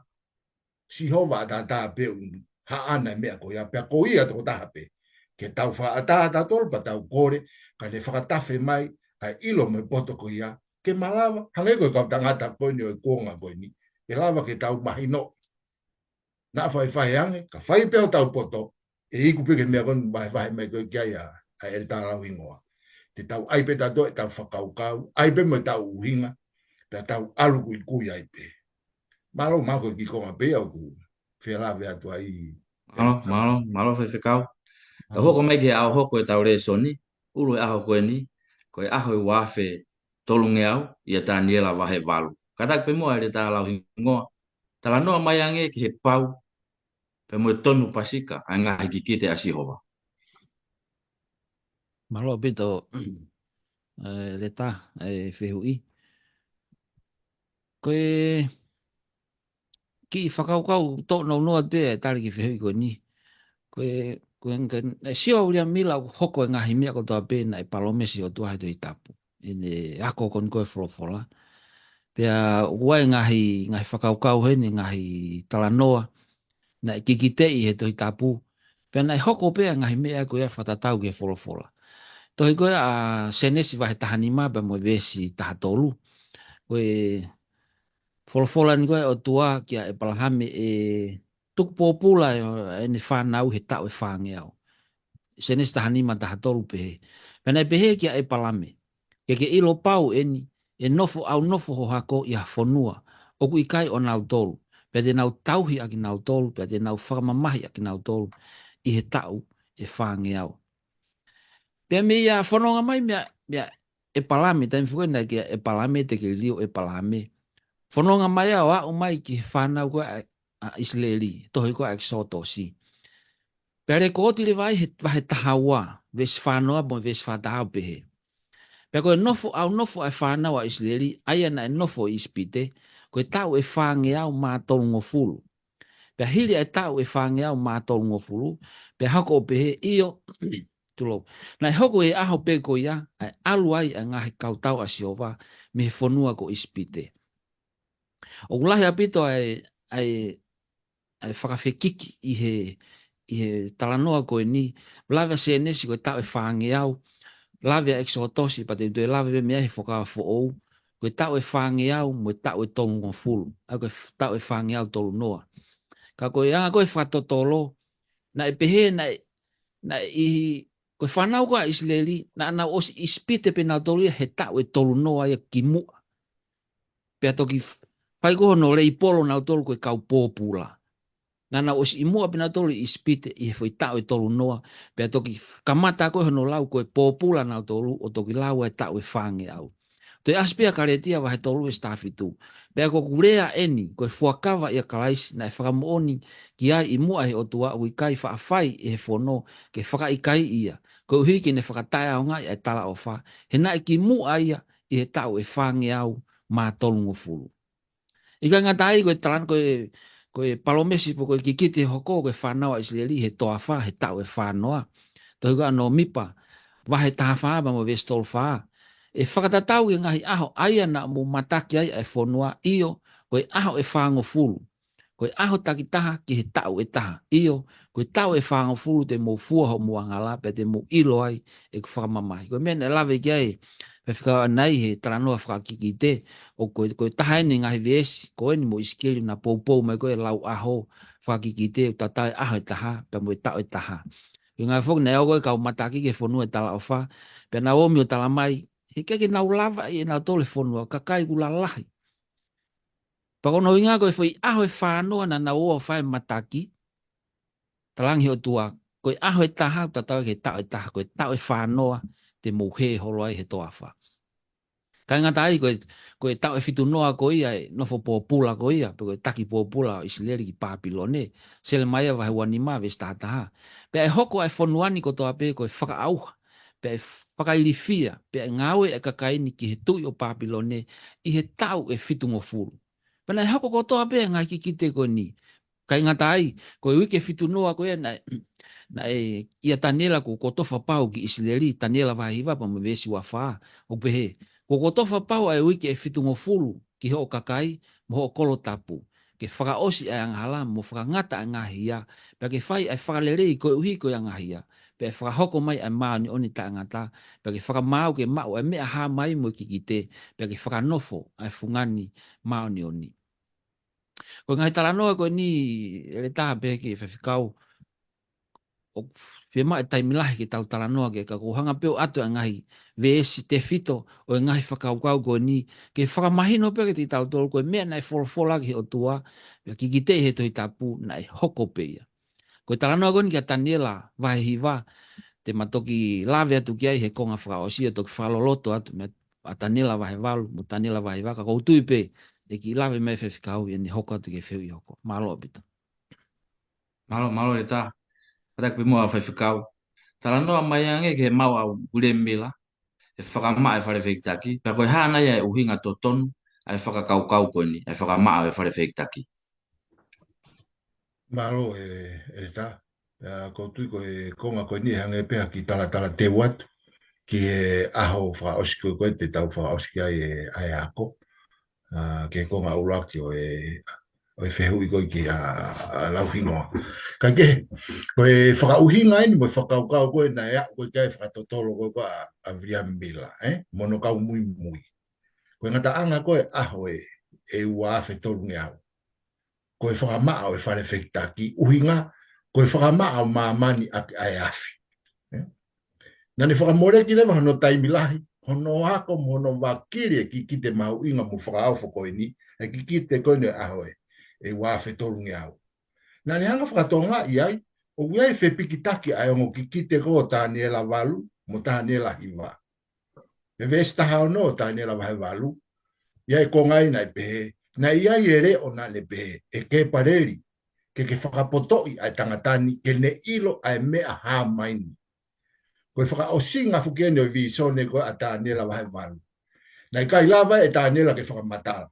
Sihova ʻataʻatā pē ʻoku haʻana e meʻa ko ia, pea ko ia tokotaha pē. Ke tau fakaʻatā tautolu pea tau kole, kae ne fakatafe mai ʻa e ʻilo mo e poto ko ia, ke malava, hangē ko e kau tangata ko eni ʻo e kuonga ko eni, ke lava ke tau mahino. Naʻa faifai ange, ka fai pē hotau poto, ʻe iku pē ki he meʻa ko eni vahevahe mai ko ē ki ai ʻa, ʻa ʻeletā Lauhingoa. Te tau ʻai pē tautolu ʻetau fakakaukau, ʻai pē mo ʻetau ʻuhinga, pea tau ʻalu kuikui ai pē. Mālō, mālō ko e kiʻi konga pē ia ʻoku felāveʻi atu ai. Mālō, mālō, mālō faifekau. Tau hoko mai ki he ʻaho hoko ʻetau lēsoni, ʻulu e ʻaho ko eni, ko e ʻaho ʻe ua afe tolungeau, ʻia Taniela vahe valu. Kātaki pē muʻa ʻeletā Lauhingoa, talanoa mai ange ki he pau, pea mo e tonu pasika, ʻa e ngaahi kikite ʻa Sihova. Mālō ʻaupito, ʻeletā, ʻa e fehuʻi. Ko e kiʻi fakakaukau tōnounou atu pē ʻa e tali ki he fehuʻi ko eni. Ko e, ko e, ko e, ʻe sio ʻa Uiliami Mila ʻoku hoko e ngaahi meʻa kotoa pē naʻe palōmesi ʻe he ʻOtua he Tohi Tapu. ʻEne ako ko eni ko e folofola. Pea ʻoku ʻi ai e ngaahi, ngaahi fakakaukau heni, ngaahi talanoa naʻe kikiteʻi he Tohi Tapu. Pea naʻe hoko pē ʻa e ngaahi meʻa ko ia fakatatau ki he folofola. Tohi ko ia ʻa Sēnesi vahe taha nima pea mo e veesi taha tolu. Ko e folofola ni ko ia ʻa e ʻOtua kia ʻEpalahame ʻe tuku pōpula ʻa e, ʻa ʻene fānau he taʻu ʻe fāngeau. Sēnesi taha nima taha tolu pehē. Pea naʻe pehē kia ʻEpalahame, ke ke ʻilo pau eni, ʻe nofo ʻaunofo ho hako ʻi ha fonua ʻoku ʻikai ʻonautolu, pea te nau tauhi ʻa kinautolu, pea te nau fakamamahi ʻa kinautolu ʻi he taʻu ʻe fāngeau. Pea meʻa ia fononga mai meʻa, meʻa ʻEpalahame, taimi foki naʻe kia ʻEpalahame te ke liliu ʻEpalahame. Fononga mai ʻo aʻu mai ki he fānau ko ia ʻa, ʻa ʻIsileli, tohi ko ia ʻEkisotosi. Pea lēkooti leva ai he vahe taha ua, veesi fā noa mo e veesi fā taha ua pehē. Pea ko e nofo ʻaunofo ʻa e fānau ʻa ʻIsileli, ʻa ia naʻe nofo ʻi ʻIsipite, ko e taʻu ʻe fāngeau mā tolungofulu. Pea hili ʻa e taʻu ʻe fāngeau mā tolungofulu, pea hoko ʻo pehē, ʻio, tulou. Naʻe hoko he ʻaho pē ko ia, ʻa e ʻalu ai ʻa e ngaahi kautau ʻa Sihova, mei he fonua ko ʻIsipite. ʻOku lahi ʻaupito ʻa e, ʻa e, ʻa e fakafekiki ʻi he, ʻi he talanoa ko eni, lave ʻa Sēnesi ko e taʻu ʻe fāngeau, lave ʻa ʻEkisotosi pea te u toe lave pē mei ai he Fuakava Foʻou, ko e taʻu ʻe fāngeau mo e taʻu ʻe tolungofulu, ʻa ia ko e f-, taʻu ʻe fāngeau tolu noa. Ka ko e anga ko ē fakatotolo, naʻe pehē, naʻe, naʻe ʻi, ko e fānau ko ia ʻa ʻIsileli, naʻa nau ʻosi ʻi ʻIsipite pē nautolu ia he taʻu ʻe tolu noa ia kimuʻa. Pea toki f-, fai ko hono leipolo nautolu ko e kau pōpula. Naʻa nau ʻosi ʻi muʻa pē nautolu ʻi ʻIsipite ʻi he foʻi taʻu ʻe tolu noa, pea toki f-, kamata ko hono lau ko e pōpula nautolu ʻo toki lau ʻa e taʻu ʻe fāngeau. Toe ʻasi pē ʻa Kalētia vahe tolu veesi taha fitu. Pea ko ʻeku lea eni, ko e fuakava ʻia Kalaisi naʻe fakamoʻoni ki ai ʻi muʻa ʻe he ʻOtua ʻoku ʻikai faʻa fai ʻe he fono ke fakaʻikaiʻi ia, koeʻuhi ke ne fakataʻeʻaongaʻi ʻa e talaʻofa, he naʻe kimuʻa ia ʻi he taʻu ʻe fāngeau mā tolungofulu. ʻIkai ngata ai ko e talanoa ko e, ko e palōmesi pe ko e kikite hoko ko e fānau ʻa ʻIsileli he toafa he taʻu ʻe fā noa. Tohi ko ia ʻa Nōmipa, vahe taha fā pea mo e veesi tolu fā. ʻE fakatatau ki he ngaahi ʻaho ʻa ia naʻa mou mataki ai ʻa e fonua, ʻio, ko e ʻaho ʻe fāngofulu. Ko e ʻaho takitaha ki he taʻu ʻe taha. ʻIo, ko e taʻu ʻe fāngofulu te mou fua hoʻomou angahala, pea te mou ʻilo ai ʻeku fakamamahi. Ko e meʻa naʻe lave ki ai, pea fika nai he talanoa fakakikite, ʻo ko e, ko e taha eni ngaahi veesi, ko eni mo ʻIsikeli naʻa poupou mai ko e lau ʻaho fakakikite, ʻo tatau e ʻaho ʻe taha, pea mo e taʻu ʻe taha. Ko e ngaahi foki naʻe ʻalu ko e kau mataki ki he fonua ʻe talaʻofa, pea nau ō mai ʻo talamai, he ʻikai ke nau lava ʻe nautolu e fonua, kakai ʻoku lalahi. Pea ko hono ʻuhinga ko e foʻi ʻaho ʻe fā noa naʻa nau ō ʻo fai e mataki, talaange he ʻOtua, ko e ʻaho ʻe taha, tatau ki he taʻu ʻe taha, ko e taʻu ʻe fā noa, te mou hē holo ai he toafa. Kae ngata ai, ko e, ko e taʻu ʻe fitu noa ko ia ʻe nofo pōpula ko ia, pe ko e taki pōpula ʻo ʻIsileli ki Pāpilone, Selemaia vahe ua nima veesi taha taha. Pea ʻe hoko ʻa e fonua ni kotoa pē ko e fakaʻauha, pea ʻe fakailifia, pea ʻe ngāue ʻa e kakai ni ki he tuʻi ʻo Pāpilone ʻi he taʻu ʻe fitungofulu. Pea naʻe hoko kotoa pē ʻa e ngaahi kikite ko eni. Kae ngata ai, ko e uike fitu noa ko ia naʻe, naʻe ʻia Taniela kuo kotofa pau ki ʻIsileli, Taniela vahe hiva pea mo e veesi ua fā, ʻoku pehē, kuo kotofa pau ʻa e uike ʻe fitungofulu ki hoʻo kakai, mo hoʻo kolo tapu, ke fakaʻosi ʻa e angahala, mo fakangata ʻa e ngaahi hia, pea ke fai ʻa e fakalelei koeʻuhi ko e ngaahi hia, pea ʻe fakahoko mai ʻa e māʻoniʻoni taʻengata, pea ke fakamaau ke maʻu ʻa e meʻa hā mai mo e kikite, pea ke fakanofo ʻa e fungani māʻoniʻoni. Ko e ngaahi talanoa ko eni, ʻEletā pea ki he faifekau, ʻoku fiemaʻu e taimi lahi ke tau talanoa ki ai, ka ʻoku ou hanga pē ʻo ʻoatu ʻa e ngaahi veesi tefito ʻo e ngaahi fakakaukau ko eni, ke fakamahino pē kiate kitautolu ko e meʻa naʻe folofola ki he ʻOtua, pea kikite ʻi he Tohi Tapu naʻe hoko pē ia. Ko e talanoa ko eni kia Taniela vahe hiva, te ma toki lave atu ki ai he konga fakaʻosi ʻo toki fakaloloto atu mei he Taniela vahe valu, mo Taniela vahe hiva, ka ʻoku ou tui pē ʻe kiʻi lave mai e faifekau ʻi heʻene hoko atu ki he fehuʻi hoko. Mālō ʻaupito. Mālō, mālō ʻEletā. Kātaki pē muʻa faifekau. Talanoa mai ange ki he maʻu ʻa Uiliami Mila, ʻe fakamaʻa e fale fehikitaki, pea ko e hā nai ʻa e ʻuhinga totonu ʻa e fakakaukau ko eni, ʻa e fakamaʻa e fale fehikitaki. Mālō ʻe, ʻEletā. Pea ʻoku ou tui ko e konga ko eni ʻe hangē pē ha kiʻi talatala teu atu ki he ʻaho fakaʻosi ko ē, ko ē te tau fakaʻosi ki ai e, ʻa e ako. ʻA, ki he konga ʻuluaki ʻo e, ʻo e fehuʻi ko ē kia, ʻa, Lauhingoa. Kae kehe, ko e fakaʻuhinga eni mo e fakakaukau ko ē naʻe aʻu ko ē ki ai e fakatotolo ko ē ʻa, ʻa Uiliami Mila, ē? Mo hono kau muimui. Ko e ngataʻanga ko ē ʻaho ē, ʻe ua afe tolungeau. Ko e fakamaʻa ʻo e fale fehikitaki, ʻuhinga, ko e fakamaʻa ʻo māmani ʻaki ʻa e afi. Ē? Naʻa ne fakamoleki leva hono taimi lahi, hono ako mo hono vakili e kikite mahuʻinga mo fakaofo ko eni, e kikite ko eni ʻo e ʻaho ē, ʻe ua afe tolungeau. Naʻa ne hanga fakatokangaʻi ai, ʻoku ʻi ai e fepikitaki ʻa e ongo kikite ko ē ʻo Taniela valu, mo Taniela hiva. He veesi taha ono ʻo Taniela vahe valu, ʻi ai e konga ia naʻe pehē, naʻe ʻi ai e leʻo naʻa ne pehē, ʻE Kepaleli, ke ke fakapotoʻi ʻa e tangata ni, ke ne ʻilo ʻa e meʻa hā mai ni. Ko e fakaʻosinga foki eni ʻo e vīsone ko ē ʻa Taniela vahe valu. Naʻe ʻikai lava ʻe Taniela ke fakamatala.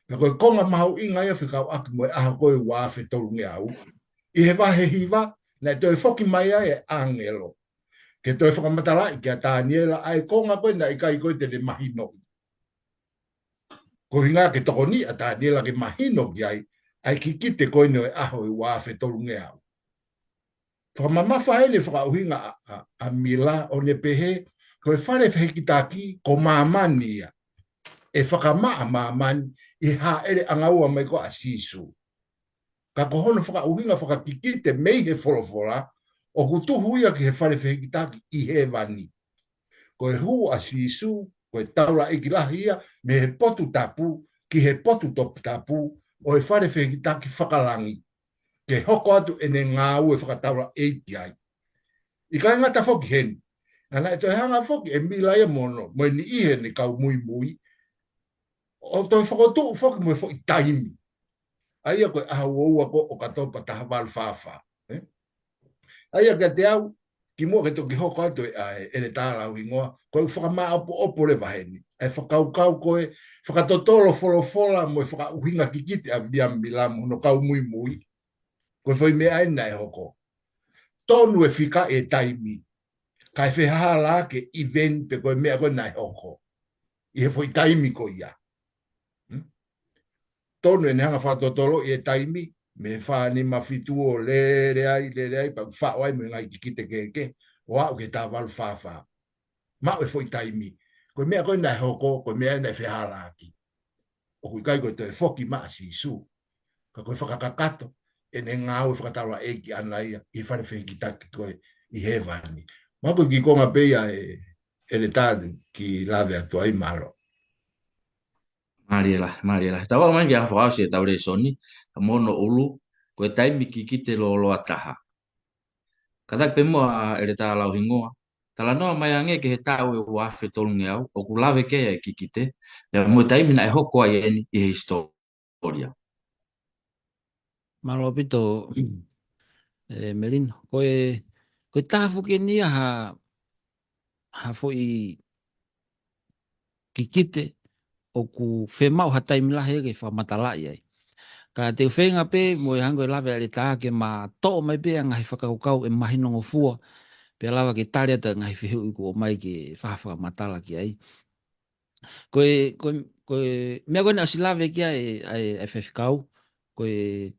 Pea ko e konga mahuʻinga ia fekauʻaki mo e ʻaho ko ē ua afe tolungeau. ʻI he vahe hiva, naʻe toe foki mai ai e ʻāngelo ke toe fakamatalaʻi kia Taniela ʻa e konga ko ē naʻe ʻikai ko ē te ne mahinoʻi. Ko e ʻuhinga ke tokoni ʻa Taniela ke mahino ki ai ʻa e kikite ko eni ʻo e ʻaho ʻe ua afe tolungeau. Fakamamafa eni e fakaʻuhinga ʻa, ʻa, ʻa Mila ʻo ne pehē, ko e fale fehikitaki ko māmani ia. ʻE fakamaʻa māmani ʻi he hāʻele ʻangaua mai ko ē ʻa Sīsū. Ka ko hono fakaʻuhinga fakakikite mei he folofola, ʻoku tuhu ia ki he fale fehikitaki ʻi hēvani. Ko e hū ʻa Sīsū, ko e taulaʻeiki lahi ia, mei he potu tapu, ki he potu toputapu, ʻo e fale fehikitaki fakalangi. Ke hoko atu ʻene ngāue fakataulaʻeiki ai. ʻIkai ngata foki heni. Ka naʻe toe hanga foki ʻe Mila ia mo hono, mo e niʻihi ʻene kau muimui, ʻo toe fokotuʻu foki mo e foʻi taimi. ʻA ia ko e ʻaho ua ua ko ē ʻo ʻOkatopa taha valu fā fā. Ē? ʻA ia kiate au, kimuʻa ke toki hoko atu e, ʻa e, ʻEletā Lauhingoa, ko e fakamāʻopoʻopo leva heni. ʻA e fakakaukau ko ē, fakatotolo folofola mo e fakaʻuhinga kikite ʻa Uiliami Mila mo hono kau muimui. Ko e foʻi meʻa eni naʻe hoko. Tonu e fika e taimi. Kae fehālaaki e event pe ko e meʻa ko ē naʻe hoko ʻi he foʻi taimi ko ia. Hmm? Tonu ʻene hanga fakatotoloʻi e taimi, mei he fā nima fitu ʻo lele ai, lele ai, pea faʻo ai mo e ngaahi kikite kehekehe, ʻo aʻu ki he taha valu fā fā. Maʻu e foʻi taimi. Ko e meʻa ko ē naʻe hoko, ko e meʻa naʻe fehālaaki. ʻOku ʻikai ko e toe foki mai ʻa Sīsū. Ka ko e fakakakato ʻene ngāue fakataulaʻeiki ʻaʻana ia ʻi he fale fehikitaki ko ē ʻi hēvani. Mahalo ko e kiʻi konga pē ia ʻe, ʻEletā ke lave atu ai, mālō. Mālie lahi, mālie lahi. Tau aʻu mai ki he ʻaho fakaʻosi ʻetau lēsoni, ka mo hono ʻulu, ko e taimi kikite lōloa taha. Kātaki pē muʻa ʻEletā Lauhingoa, Talanoa mai ange ki he taʻu ʻe ua afe tolungeau, ʻoku lave ki ai e kikite, pea mo e taimi naʻe hoko ai eni ʻi he hisitōlia. Mālō ʻaupito, ē, Melino. Ko e, ko e taha foki eni ia ha, ha foʻi kikite ʻoku fiemaʻu ha taimi lahi ke fakamatalaʻi ai. Ka te u feinga pē mo e hangē ko e lave ʻa e ʻEletā ke ma toʻo mai pē ʻa e ngaahi fakakaukau ʻe mahinongofua, pea lava ke tali atu e ngaahi fehuʻi kuo ʻomai ke fai ha fakamatala ki ai. Ko e, ko e, ko e meʻa ko ē naʻe ʻosi lave ki ai ʻa e, ʻa e faifekau, ko e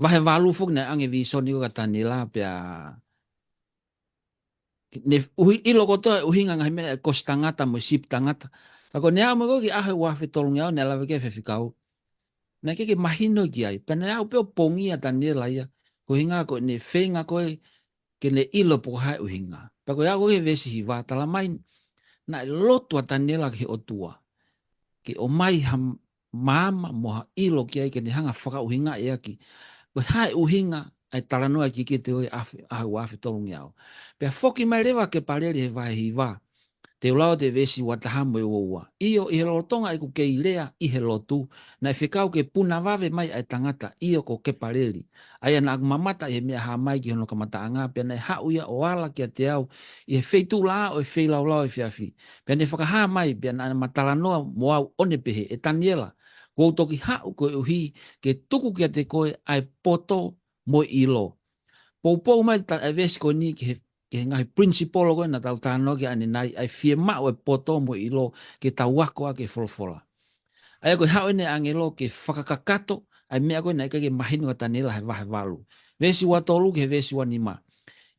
vahe valu foki naʻe ʻoange vīsone ko ē kia Taniela, pea ne ʻuhi-, ʻilo kotoa e ʻuhinga e ngaahi meʻa ʻa e kosi tangata mo e sipi tangata. Ka ko ʻene aʻu mai ko ē ki he ʻaho ʻe ua afe tolungeau naʻe lave ki ai e faifekau, naʻe ʻikai ke mahino ki ai. Pea naʻe aʻu pē ʻo pongia ʻa Taniela ia, ko e ʻuhinga ko ʻene feinga ko ē ke ne ʻilo pe ko e hā e ʻuhinga. Pea ko e aʻu ko ē ki he veesi hiva, talamai naʻe lotu ʻa Taniela ki he ʻOtua ke ʻomai ha maama mo ha ʻilo ki ai ke ne hanga ʻo fakaʻuhingaʻi ʻaki ko e hā e ʻuhinga ʻa e talanoa e kikite ʻo e ʻaho ʻe ua afe tolungeau. Pea foki mai leva Kepaleli he vahe hiva, te u lau atu e veesi ua taha mo e ua ua. ʻIo, ʻi he lolotonga ʻeku kei lea ʻi he lotu, naʻe fekau ke puna vave mai ʻa e tangata, ʻio, ko Kepaleli, ʻa ia naʻa ku mamata ʻi he meʻa hā mai ki hono kamataʻanga, pea naʻe haʻu ia ʻo ala kiate au ʻi he feituʻulaʻā ʻo e feilaulau efiafi. Pea ne fakahā mai, pea naʻa ma talanoa mo au ʻo ne pehē, ʻE Taniela, kuo u toki haʻu koeʻuhi ke tuku kiate koe ʻa e poto mo e ʻilo. Poupou mai ta-, e veesi ko eni ki he, ki he ngaahi principle ko ē naʻa tau talanoa ki ai ʻanenai, ʻa e fiemaʻu e poto mo e ʻilo ke tau ako ʻaki e folofola. ʻA ia ko e haʻu eni e ʻāngelo ke fakakakato ʻa e meʻa ko ē naʻe ʻikai ke mahino kia Taniela he vahe valu. Veesi ua tolu ki he veesi ua nima.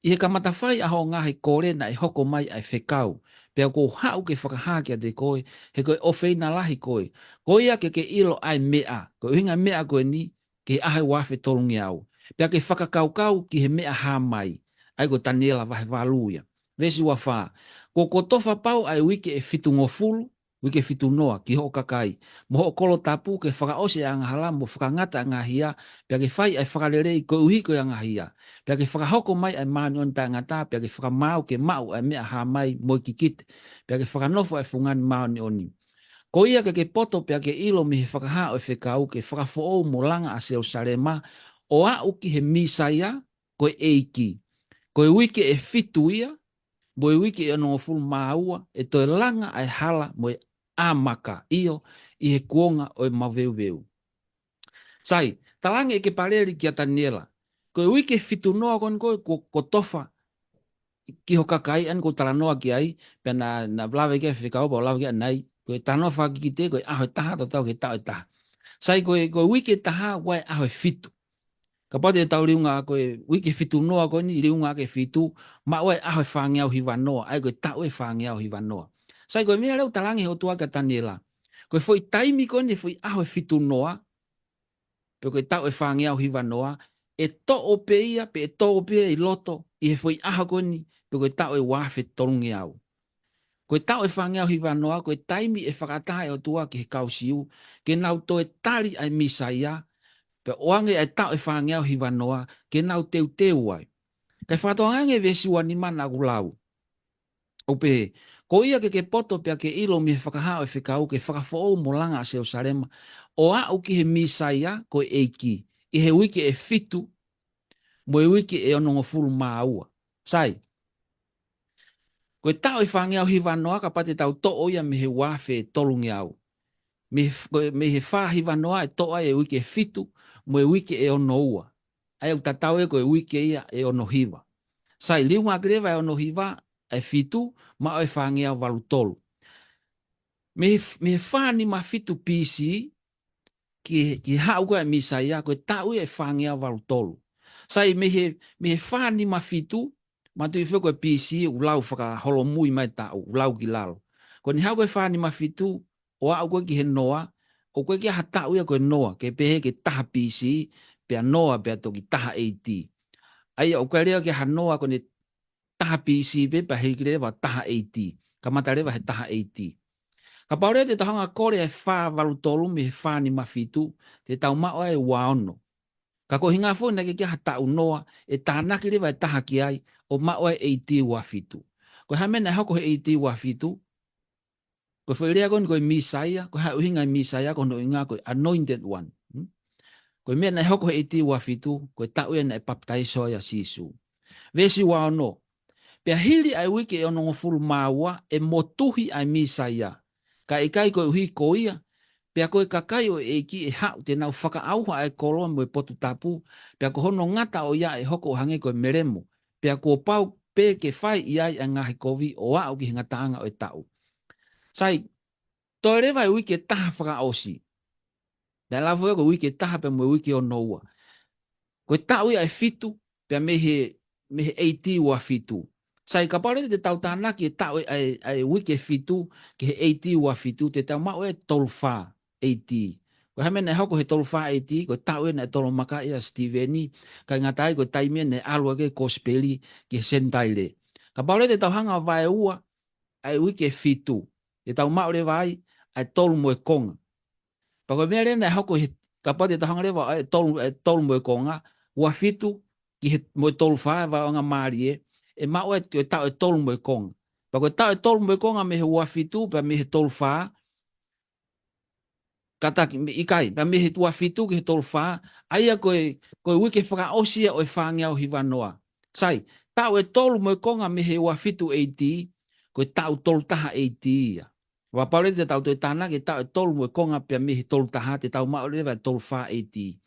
ʻI he kamata fai ʻa hoʻo ngaahi kole naʻe hoko mai ʻa e fekau, pea kuo u haʻu ke fakahā kiate koe, he ko e ʻofeina lahi koe. Ko ia ke ke ʻilo ʻa e meʻa, ko e ʻuhinga e meʻa ko eni, ki he ʻaho ʻe ua afe tolungeau. Pea ke fakakaukau ki he meʻa hā mai, ʻa ia ko Taniela vahe valu ia. Veesi ua fā. Kuo kotofa pau ʻa e uike ʻe fitungofulu, uike fitunoa, ki hoʻo kakai, mo hoʻo kolo tapu, ke fakaʻosi e angahala mo fakangata e ngaahi hia, pea ke fai ʻa e fakalelei koeʻuhi ko e ngaahi hia. Pea ke fakahoko mai ʻa e māʻoniʻoni taʻengata, pea ke fakamaau ke maʻu ʻa e meʻa hā mai mo e kikite, pea ke fakanofo ʻa e fungani māʻoniʻoni. Ko ia ke ke poto pea ke ʻilo mei he fakahā ʻo e fekau ke fakafoʻou mo langa ʻa Selūsalema, ʻo aʻu ki he Mīsaia, ko e ʻEiki. Ko e uike ʻe fitu ia, mo e uike ʻe onongofulu mā ua, ʻe toe langa ʻa e hala mo e ʻā maka, ʻio, ʻi he kuonga ʻo e maveuveu. Sai, talaange ʻe Kepaleli kia Taniela, ko e uike fitunoa ko eni ko ē kuo kotofa ki hoʻo kakai, ʻa eni ʻoku ou talanoa ki ai, pea naʻa, naʻa lave ki ai e fekau, pea u lave ki ai ʻanenai, ko e talanoa fakakikite, ko e ʻaho ʻe taha, tatau ki he taʻu ʻe taha. Sai, ko e, ko e uike ʻe taha, ʻoku ʻi ai e ʻaho ʻe fitu. Kapau te tau liunga ko e uike fitunoa ko eni, liunga ki he fitu, maʻu ai e ʻaho ʻe fāngeau hivanoa, ʻa ia ko e taʻu ʻe fāngeau hivanoa. Sai, ko e meʻa leva ʻoku talaange ʻe he ʻOtua kia Taniela, ko e foʻi taimi ko eni, foʻi ʻaho ʻe fitunoa, pe ko e taʻu ʻe fāngeau hivanoa, ʻe toʻo pē ia, pe ʻe toʻo pē ia ʻi loto, ʻi he foʻi ʻaho ko eni, pe ko e taʻu ʻe ua afe tolungeau. Ko e taʻu ʻe fāngeau hivanoa, ko e taimi ʻe fakaʻatā ai e ʻOtua ki he kau Siu, ke nau toe tali ʻa e Mīsaia, pea ʻoange ʻa e taʻu ʻe fāngeau hivanoa, ke nau teuteu ai. Kae fakatokangaʻi ange e veesi ua nima naʻa ku lau. ʻOku pehē, ko ia ke ke poto pea ke ʻilo mei he fakahā ʻo e fekau ke fakafoʻou mo langa ʻa Selūsalema, ʻo aʻu ki he Mīsaia, ko e ʻEiki, ʻi he uike ʻe fitu, mo e uike ʻe onongofulu mā ua. Sai, ko e taʻu ʻe fāngeau hivanoa kapau te tau toʻo ia mei he ua afe tolungeau. Mei he f-, ko e, mei he fā hivanoa ʻe toʻo ai e uike ʻe fitu, mo e uike ʻe ono ua. ʻA ia ʻoku tatau ia ko e uike ia ʻe ono hiva. Sai, liunga ʻaki leva e ono hiva, ʻa e fitu, maʻu ai e fāngeau valu tolu. Mei he f-, mei he fā nima fitu B C, ki he, ki he haʻu ko ē ʻa e Mīsaia, ko e taʻu ia ʻe fāngeau valu tolu. Sai, mei he, mei he fā nima fitu, mātuʻaki foki ko e B C ʻoku lau fakaholomui mai e taʻu, ʻoku lau ki lalo. Ko ʻene haʻu ko ē fā nima fitu, ʻo aʻu ko ē ki he noa, ʻoku ʻikai ke ʻi ai ha taʻu ia ko e noa, ke pehē ke taha B C, pea noa, pea toki taha A D. ʻA ia ʻoku ʻikai leva ke ʻi ai ha noa ko ʻene taha B C pē, pea hiki leva taha A D. Kamata leva he taha A D. Kapau leva te tau hanga ʻo kole e fā valu tolu mei he fā nima fitu, te tau maʻu ai e ua ono. Ka ko e ʻuhinga foki naʻe ʻikai ke ʻi ai ha taʻu noa, ʻe tānaki leva e taha ki ai, ʻo maʻu ai e A D ua fitu. Ko e hā e meʻa naʻe hoko he A D ua fitu? Ko e foʻi lea ko eni ko e Mīsaia, ko e hā e ʻuhinga e Mīsaia? Ko hono ʻuhinga ko e anointed one. Hmm? Ko e meʻa naʻe hoko he A D ua fitu, ko e taʻu ia naʻe papitaiso ai ʻa Sīsū. Veesi ua ono. Pea hili ʻa e uike ʻe onongofulu mā ua, ʻe motuhi ʻa e Mīsaia. Ka ʻe ʻikai koeʻuhi ko ia, pea ko e kakai ʻo e ʻEiki ʻe haʻu te nau fakaʻauha ʻa e kolo mo e potu tapu, pea ko hono ngata ʻo ia ʻe hoko ʻo hangē ko e melemo, pea kuo pau pē ke fai ʻi ai ʻa e ngaahi kovi ʻo aʻu ki he ngataʻanga ʻo e taʻu. Sai, toe leva e uike ʻe taha fakaʻosi. Naʻe lava ia ko e uike ʻe taha pea mo e uike ʻe ono ua. Ko e taʻu ia ʻe fitu, pea mei he, mei he A D ua fitu. Sai, kapau leva te tau tānaki e taʻu ʻe, ʻa e, ʻa e uike ʻe fitu ki he A D ua fitu, te tau maʻu e tolu fā A D. Ko e hā e meʻa naʻe hoko he tolu fā A D? Ko e taʻu ia naʻe tolomakaʻi ai ʻa Sitīveni, kae ngata ai ko e taimi ia naʻe ʻalu ai e kosipeli ki he Senitaile. Kapau leva te tau hanga ʻo vaeua ʻa e uike ʻe fitu, te tau maʻu leva ai ʻa e tolu mo e konga. Pea ko e meʻa leva naʻe hoko he, kapau te tau hanga leva ʻo e tolu, e tolu mo e konga, ua fitu ki he, mo e tolu fā, e vaeua mālie, ʻe maʻu ai e taʻu ʻe tolu mo e konga. Pea ko e taʻu ʻe tolu mo e konga mei he ua fitu, pea mei he tolu fā, kātaki, ʻikai, pea mei he ua fitu ki he tolu fā, ʻa ia ko e, ko e uike fakaʻosi ia ʻo e fāngeau hiva noa. Sai, taʻu ʻe tolu mo e konga mei he ua fitu A D, ko e taʻu tolu taha A D ia. Kapau leva te tau toe tānaki e taʻu ʻe tolu mo e konga pea mei he tolu taha, te tau maʻu leva e tolu fā A D.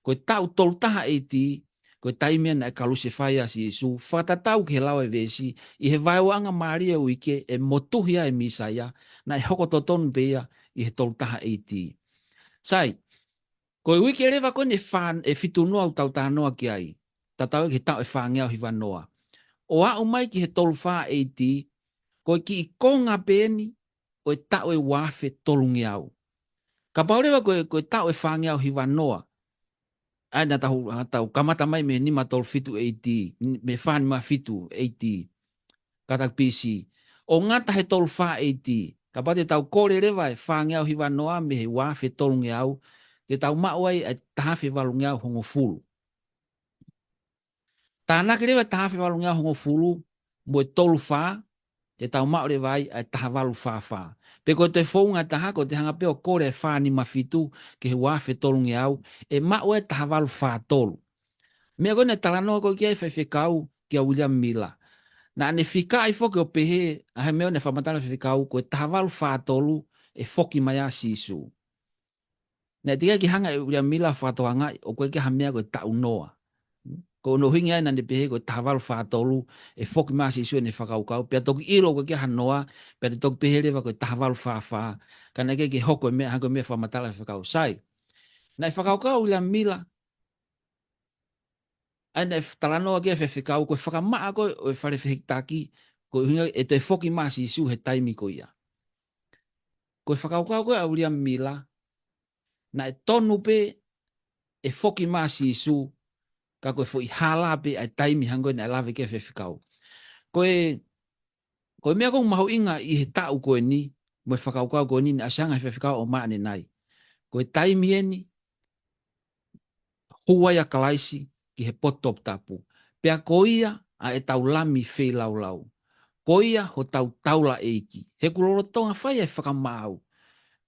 Ko e taʻu tolu taha A D, ko e taimi ia naʻe kalusefai ai ʻa Sīsū, fakatatau ki he lau ʻa e veesi, ʻi he vaeuaʻanga mālie ʻo e uike ʻe motuhi ai e Mīsaia, naʻe hoko totonu pē ia ʻi he tolu taha A D. Sai, ko e uike leva ko eni ʻe fā, ʻe fitu noa ʻoku tau talanoa ki ai, tatau ki he taʻu ʻe fāngeau hiva noa. ʻO aʻu mai ki he tolu fā A D, ko e kiʻi konga pē eni ʻo e taʻu ʻe ua afe tolungeau. Kapau leva ko e, ko e taʻu ʻe fāngeau hiva noa, ʻa ia naʻa tau, naʻa tau kamata mai mei he nima tolu fitu A D, mei he fā nima fitu A D, kātaki B C. ʻO ngata he tolu fā A D, kapau te tau kole leva e fāngeau hiva noa mei he ua afe tolungeau, te tau maʻu ai e taha afe valungeau hongofulu. Tānaki leva e taha afe valungeau hongofulu mo e tolu fā, te tau maʻu leva ai e taha valu fā fā. Pe ko e toe founga ʻe taha, ko e te hanga pē ʻo kole e fā nima fitu ki he ua afe tolungeau, ʻe maʻu e taha valu fā tolu. Meʻa ko ē naʻe talanoa ko ē ki ai e faifekau kia William Miller. Naʻa ne fikaʻi foki ʻo pehē, ʻa e meʻa naʻe fakamatala e faifekau, ko e taha valu fā tolu ʻe foki mai ai ʻa Sīsū. Naʻe teʻeki ai ke hanga ʻe William Miller ʻo fakatokangaʻi ʻoku ʻikai ke ʻi ai ha meʻa ko e taʻu noa. Ko hono ʻuhinga ia naʻa ne pehē ko e taha valu fā tolu ʻe foki mai ʻa Sīsū ʻi heʻene fakakaukau, pea toki ʻilo ʻoku ʻikai ke ʻi ai ha noa, pea te toki pehē leva ko e taha valu fā fā, ka naʻe ʻikai ke hoko e meʻa, hangē ko e meʻa fakamatala e faifekau. Sai, naʻe fakakaukau ʻa William Miller, ʻa ia naʻe talanoa ki ai e faifekau, ko e fakamaʻa ko ē ʻo e fale fehikitaki, ko e ʻuhinga ʻe toe foki mai ʻa Sīsū he taimi ko ia. Ko e fakakaukau ko ē ʻa William Miller, naʻe tonu pē ʻe foki mai ʻa Sīsū, ka ko e foʻi hala pē ʻa e taimi, hangē ko ē naʻe lave ki ai e faifekau. Ko e, ko e meʻa ʻoku mahuʻinga ʻi he taʻu ko eni, mo e fakakaukau ko eni, naʻe ʻosi hanga ʻe he faifekau ʻo ʻomai ʻanenai. Ko e taimi eni, hū ai ʻa Kalaisi ki he potu toputapu. Pea ko ia ʻa ʻetau Lami feilaulau. Ko ia hotau taulaʻeiki. He ʻoku lolotonga fai e fakamaau.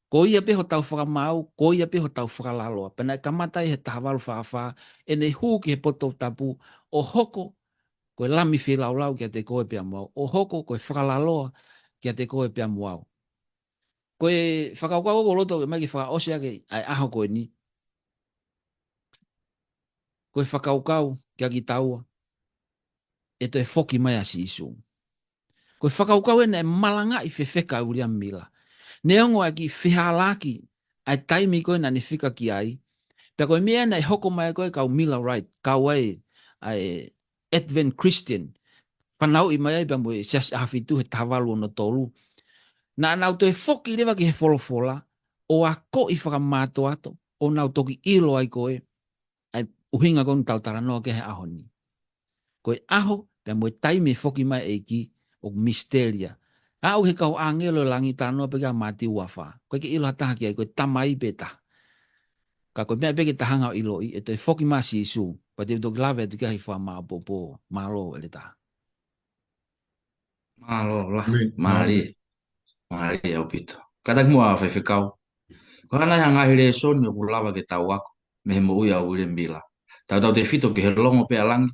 Ko ia pē hotau fakamaau, ko ia pē hotau fakalaloa. Pea naʻe kamata ʻi he taha valu fā fā, ʻene hū ki he potu toputapu, ʻo hoko ko e Lami feilaulau kiate koe pea mo au. ʻO hoko ko e fakalaloa kiate koe pea mo au. Ko e fakakaukau ʻoku ou loto ke ʻomai ke fakaʻosi ʻaki ʻa e ʻaho ko eni. Ko e fakakaukau kia kitaua, ʻe toe foki mai ʻa Sīsū. Ko e fakakaukau eni naʻe malangaʻi fefeka ʻe William Miller. Neongo ʻa e kiʻi fehālaaki ʻa e taimi ko ē naʻa ne fika ki ai, pea ko e meʻa naʻe hoko mai ko ē kau Millerite, kau ai ʻa e Advent Christian, fanauʻi mai ai pea mo e Siasi ʻAhofitu he taha valu ono tolu. Naʻa nau toe foki leva ki he folofola, ʻo akoʻi fakamātoato, ʻo nau toki ʻilo ai ko ē ʻa e ʻuhinga ko eni ʻoku tau talanoa ki ai he ʻaho ni. Ko e ʻaho, pea mo e taimi ʻe foki mai e ʻEiki, ʻoku misitelia. Aʻu ki he kau ʻāngelo ʻo langi, talanoa pē ki ai ʻa Mātiu ua fā. ʻOku ʻikai ke ʻilo ha taha ki ai, ko e Tamai pē taha. Ka ko e meʻa pē ke ta hanga ʻo ʻiloʻi, ʻe toe foki mai ʻa Sīsū, pea te u toki lave atu ki ai he fakamāʻopoʻopo. Mālō ʻEletā. Mālō lahi, mālie, mālie ʻaupito. Kātaki muʻa Faifekau. Ko e hā nai ha ngaahi lēsoni ʻoku lava ke tau ako mei he moʻui ʻa William Miller? Tautautefito ki he longo pē ʻa langi,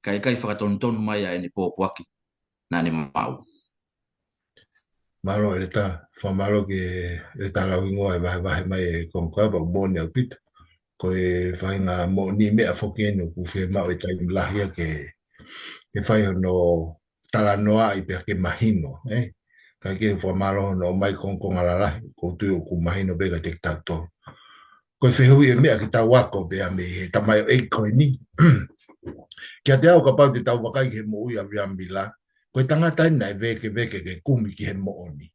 kae ʻikai fakatonutonu mai ʻa ʻene pōpoaki naʻa ne maʻu. Mālō ʻEletā, fakamālō ki he ʻEletā Lauhingoa e vahevahe mai e konga ko ia, pea ʻoku moʻoni ʻaupito. Ko e faʻahinga moʻoni meʻa foki eni ʻoku fiemaʻu e taimi lahi ia ke, ke fai hono talanoaʻi pea ke mahino, ē? Kae kehe fakamālō hono ʻomai kongokonga lalahi, ʻoku ou tui ʻoku mahino pē kiate kitautolu. Ko e fehuʻi e meʻa ke tau ako pē mei he tamaioʻeiki ko eni. Kiate au, kapau te tau vakai ki he moʻui ʻa William Miller, ko e tangata eni naʻe vēkeveke ke kumi ki he moʻoni.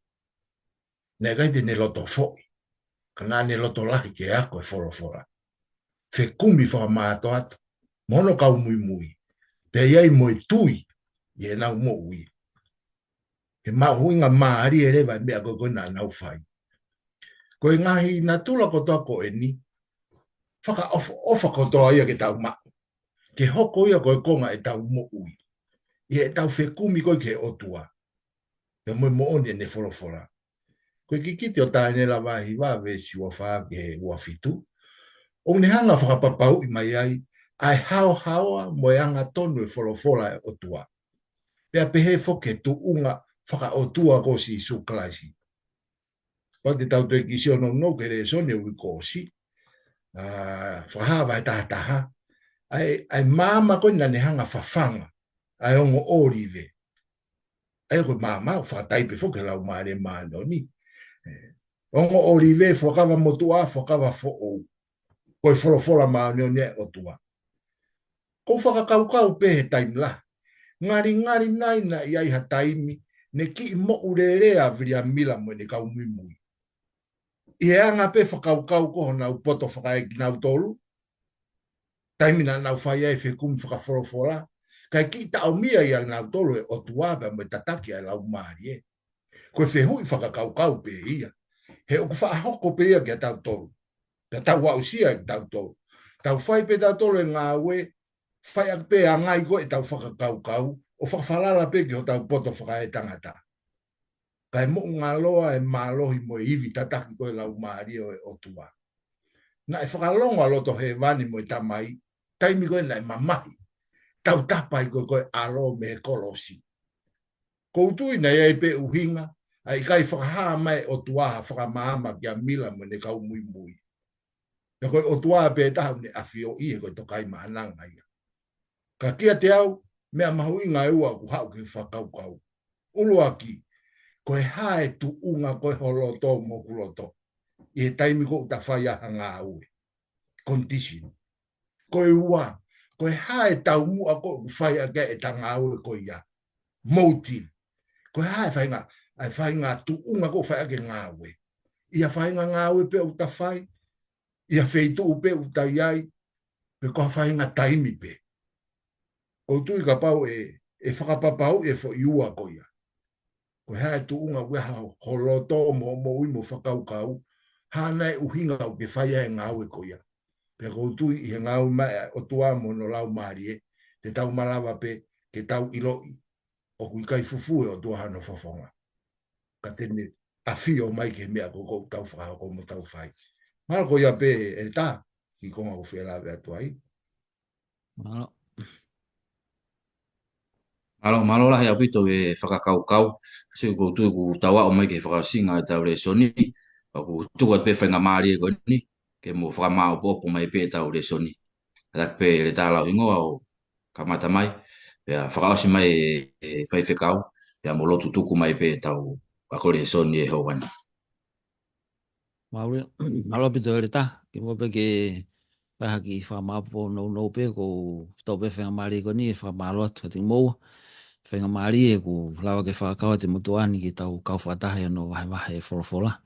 Naʻe ʻikai te ne loto foʻi, ka naʻa ne loto lahi ke ako e folofola. Fekumi fakamātoato mo hono kau muimui, pea ʻi ai mo e tui ʻi heʻenau moʻui. He mahuʻinga mālie leva e meʻa ko ē naʻa nau fai. Ko e ngaahi natula kotoa ko eni, fakaʻofoʻofa kotoa ia ke tau maʻu, ke hoko ia ko e konga ʻetau moʻui, ʻi heʻetau fekumi ko ē ki he ʻOtua pea mo e moʻoni ʻene folofola. Ko e kikite ʻo Taniela vahe hiva veesi ua fā ki he ua fitu, ʻoku ne hanga fakapapauʻi mai ai ʻa e haohaoa mo e angatonu e folofola ʻa e ʻOtua, pea pehē foki ki he tuʻunga fakaʻotua ko Sīsū Kalaisi. Pea te tau toe kiʻi sio nounou ki he lēsoni ʻo e uike kuo ʻosi, ʻa, Fakahā vahe taha taha, ʻa e, ʻa e maama ko ē naʻa ne hanga fafanga ʻa e ongo ʻōlive. ʻA ia ko e maama ʻoku fakataipe foki e Laumālie Māʻoniʻoni. Ē, ongo ʻōlive, fuakava motuʻa, fuakava foʻou. Ko e folofola māʻoniʻoni ʻa e ʻOtua. ʻOku ou fakakaukau pē he taimi lahi, ngalingali nai naʻe ʻi ai ha taimi ne kiʻi moʻulele ʻa William Miller mo ʻene kau muimui, ʻi he anga pē fakakaukau ko honau poto fakaekinautolu, taimi naʻa nau fai ai e fekumi fakafolofola, kae kiʻi taʻomia ʻia nautolu ʻe he ʻOtua pea mo e tataki ʻa e Laumālie. Ko e fehuʻi fakakaukau pē ia. He ʻoku faʻa hoko pē ia kiate kitautolu, pea tau aʻusia ʻe kitautolu. Tau fai pē tautolu e ngāue, fai ʻaki pē ʻa e ngaahi ko ē ʻetau fakakaukau, ʻo fakafalala pē ki hotau poto fakaetangata. Kae moʻungaloa e mālohi mo e ivi tataki ko ē Laumālie ʻo e ʻOtua. Naʻe fakalongo ʻa loto hēvani mo e Tamai, taimi ko ē naʻe mamahi tautapa ai ko ē ko e ʻAlo mei he kolosi. ʻOku ou tui naʻe ʻi ai pē ʻuhinga ʻa e ʻikai fakahā mai ʻe he ʻOtua ha fakamaama kia Miller mo ʻene kau muimui. Pea ko e ʻOtua pē taha ʻoku ne ʻafioʻi, he ko e Tokaimaʻananga ia. Ka kiate au, meʻa mahuʻinga ʻe ua ʻoku haʻu ke fakakaukau. ʻUluaki, ko e hā e tuʻunga ko ē ho loto mo hoku loto ʻi he taimi ko ē ʻoku ta fai ai ha ngāue? Condition. Ko e ua, ko e hā e taumuʻa ko ē ʻoku fai ʻaki ai ʻeta ngāue ko ia? Motive. Ko e hā e faʻahinga, ʻa e faʻahinga tuʻunga ko ē ʻoku fai ʻaki e ngāue? ʻI ha faʻahinga ngāue pē ʻoku ta fai, ʻi ha feituʻu pē ʻoku ta ʻi ai, pe ko ha faʻahinga taimi pē. ʻOku ou tui kapau ʻe, ʻe fakapapauʻi e foʻi ua ko ia. Ko e hā e tuʻunga ʻoku ʻi ai ho loto mo hoʻo moʻui mo e fakakaukau, hā nai e ʻuhinga ʻoku ke fai ai e ngāue ko ia? Pea ʻoku ou tui ʻi he ngāue mai ʻa e ʻOtua mo hono Laumālie, te tau malava pē ke tau ʻiloʻi ʻoku ʻikai fufū ʻe he ʻOtua hano fofonga, ka te ne ʻafio mai ki he meʻa ko ē ʻoku tau fakahoko mo tau fai. Mahalo ko ia pē ʻEletā, kiʻi konga ʻoku ou fie lave atu ai. Mālō. Mālō, mālō lahi ʻaupito e fakakaukau. Sio, ʻoku ou tui kuo tau aʻu mai ki he fakaʻosinga ʻetau lēsoni. Pea ʻoku tuku atu pē faingamālie ko eni ke mou fakamāopoopo mai pē ʻetau lēsoni. Kātaki pē ʻEletā Lauhingoa ʻo kamata mai, pea fakaʻosi mai e, e Faifekau, pea mo lotu tuku mai pē ʻetau ako lēsoni he houa ni. Mālō, mālō ʻaupito ʻEletā, kimuʻa pē ke fai ha kiʻi fakamāopoopo nounou pē, ʻoku ou tau pē faingamālie ko eni, fakamālō atu kiate kimoua. Faingamālie kuo lava ke fakakau atu e motuʻa ni ke tau kau fakataha ʻi hono vahevahe e folofola.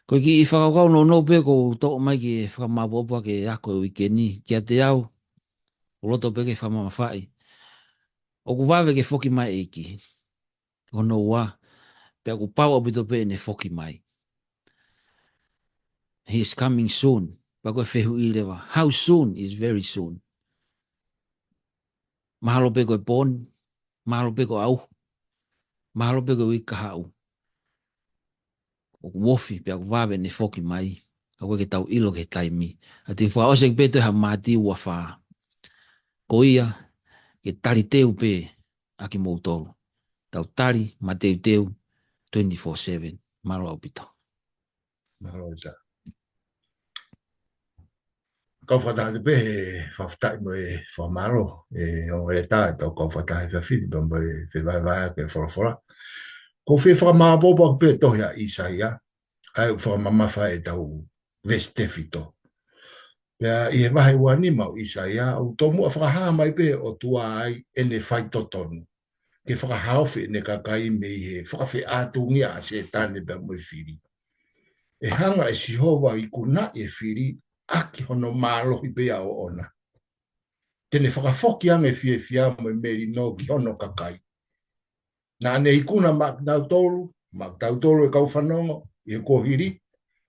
Ko e kiʻi fakakaukau nounou pē ʻoku ou toʻo mai ke fakamāopoopo ʻaki e ako e uike ni, kiate au, ʻoku ou loto pē ke fakamamafaʻi. ʻOku vave ke foki mai e ʻEiki. Hono ua, pea ʻoku pau ʻaupito pē ʻene foki mai. He is coming soon. Pea ko e fehuʻi leva, how soon is very soon? Mahalo pē ko e pō ni, mahalo pē ko e ʻaho. Mahalo pē ko e uike kahaʻu. ʻOku ofi pea ʻoku vave ʻene foki mai. Ka ʻoku ʻikai ke tau ʻilo ki he taimi. ʻA ia te u fakaʻosi ʻaki pē ʻe toe ha Mātiu ua fā. Ko ia, ke taliteu pē ʻa kimoutolu. Tau tali mateuteu twenty-four seven. Mālō ʻaupito. Mālō ʻaupito. Kau fakataha atu pē he fakafetaʻi mo e fakamālō, ʻe ongo ʻeletā, ʻetau kau fakataha he efiafi ni, pea mo e fevahevaheʻaki e folofola. Ko e fie fakamāopoopo ʻaki pē tohi ʻa ʻĪsaia, ʻa ia ʻoku fakamamafa ʻetau veesi tefito. Pea ʻi he vahe ua nima ʻo ʻĪsaia, ʻoku tomuʻa fakahā mai pē ʻOtua ai ʻene faitotonu ke fakahaofi ʻene kakai mei he fakafeʻātungia ʻa Sētane pea mo e fili. ʻE hanga ʻe Sihova ʻo ikunaʻi e fili ʻaki hono mālohi pē ia ʻoʻona. Te ne fakafoki ange e fiefia mo e melino ki hono kakai. Naʻa ne ikuna maʻa kitautolu, maʻa kitautolu e kau fanongo, ʻi he kuohili,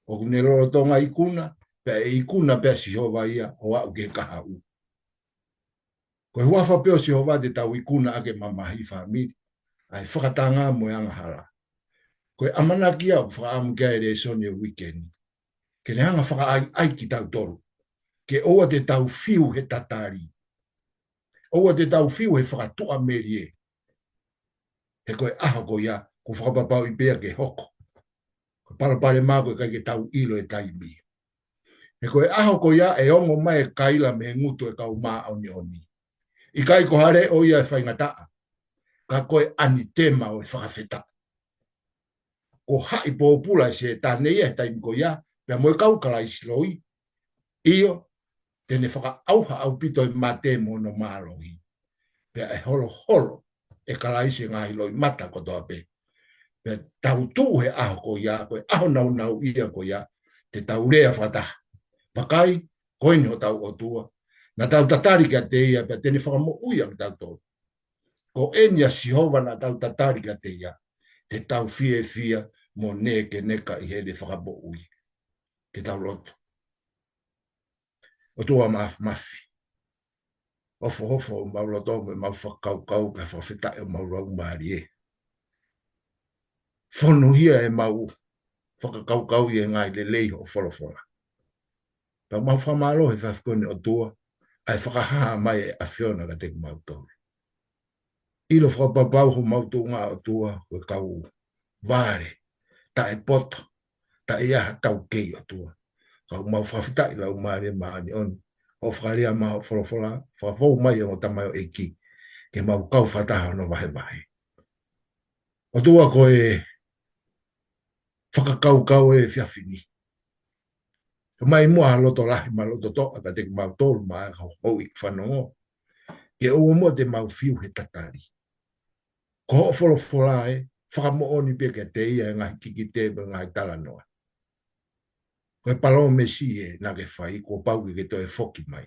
ʻoku ne lolotonga ikuna, pea ʻe ikuna pē ʻa Sihova ia ʻo aʻu ki he kahaʻu. Ko e huafa pē ʻo Sihova te tau ikuna ʻaki e mamahi, fāmili, ʻa e fakatanga mo e angahala. Ko e ʻamanaki ia ʻoku fakaʻamu ki ai e lēsoni ʻo e uike ni. Ke ne hanga ʻo fakaʻaiʻai kitautolu. Ke ʻoua te tau fiu he tatali. ʻOua te tau fiu he fakatuʻamelie. He ko e ʻaho ko ia, ʻoku fakapapauʻi pē ia ke hoko. Ko e palopalema ko e ʻikai ke tau ʻilo e taimi. He ko e ʻaho ko ia ʻe ongo mai e kaila mei he ngutu e kau māʻoniʻoni. ʻIkai ko ha leʻo ia ʻe faingataʻa. Ka ko e ʻanitema ʻo e fakafetaʻi. Ko e haʻi pōpula ʻe Sētane ia he taimi ko ia, pea mo e kau Kalaisi loi. ʻIo, te ne fakaʻauha ʻaupito e mate mo hono mālohi. Pea ʻe holoholo ʻe Kalaisi e ngaahi loʻimata kotoa pē. Pea tau tuʻu he ʻaho ko ia, ko e ʻaho nāunau ia ko ia, te tau lea fakataha. Vakai, ko eni hotau ʻOtua. Naʻa tau tatali kiate ia, pea te ne fakamoʻui ʻa kitautolu. Ko eni ʻa Sihova naʻa tau tatali kiate ia. Te tau fiefia mo nekeneka ʻi heʻene fakamoʻui. Ke tau lotu. ʻOtua Māfimafi. ʻOfoʻofa homau loto mo ʻemau fakakaukau, pea fakafetaʻi homau laumālie. Fonuhia ʻemau fakakaukau ʻi he ngaahi lelei hoʻo folofola. Pea mau fakamālō he efiafi ko eni ʻOtua, ʻa e fakahā mai e ʻAfiona kiate kimautolu. ʻIlo fakapapau homau tuʻunga ʻOtua, ko e kau vale, taʻepoto, taʻe ʻi ai ha taukei ʻOtua. Ka ʻoku mau fakafetaʻi Laumālie Māʻoniʻoni, hoʻo fakalea mai hoʻo folofola, fakafou mai ʻa e ongo tamaioʻeiki, ke mau kau fakataha hono vahevahe. ʻOtua ko e fakakaukau e efiafi ni. Ka mai muʻa ha loto lahi mo ha loto toʻa kiate kimautolu mo e kau houʻeiki fanongo. Ke ʻoua muʻa te mau fiu he tatali. Ko hoʻo folofola ʻe fakamoʻoni pē kiate ia e ngaahi kikite mo e ngaahi talanoa. Ko e palōmesi ē naʻa ke fai kuo pau ke ke toe foki mai.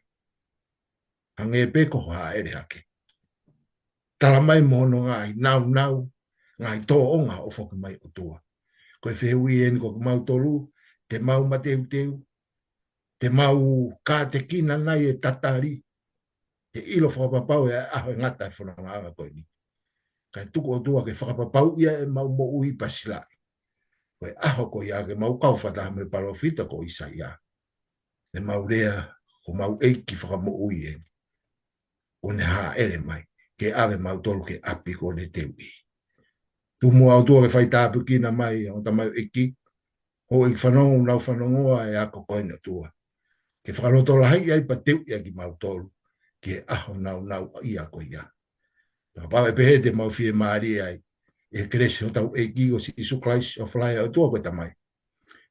Hangē pē ko hoʻo hāʻele hake. Tala mai mo hono ngaahi nāunau, ngaahi tōʻonga hoʻo foki mai ʻOtua. Ko e fehuʻi eni ko kimautolu, te mau mateuteu, te mau kātekina nai e tatali, he ʻilo fakapapau ʻe ʻaho ʻe ngata e fonongaʻanga ko eni. Kae tuku ʻOtua ke fakapapauʻi ʻemau moʻui pea silaʻi. Ko e ʻaho ko ia ke mau kau fakataha mo e palōfita ko ʻĪsaia. ʻEmau lea, ko homau ʻEiki Fakamoʻui eni. Kuo ne hāʻele mai, ke ʻave mautolu ki he ʻapi kuo ne teuʻi. Tuku muʻa ʻOtua ke fai tāpuekina mai ʻa e ongo tamaioʻeiki, houʻeiki fanongo, ʻoku nau fanongoa e ako ko eni ʻOtua. Ke fakalotolahiʻi ai pea teuʻi ʻa kimautolu, ki he ʻaho nāunau ia ko ia. Pea kapau ʻe pehē te mau fiemālie ai, ʻi he kelesi hotau ʻEiki ko Sīsū Kalaisi, ʻofa lahi ʻa e ʻOtua ko e Tamai.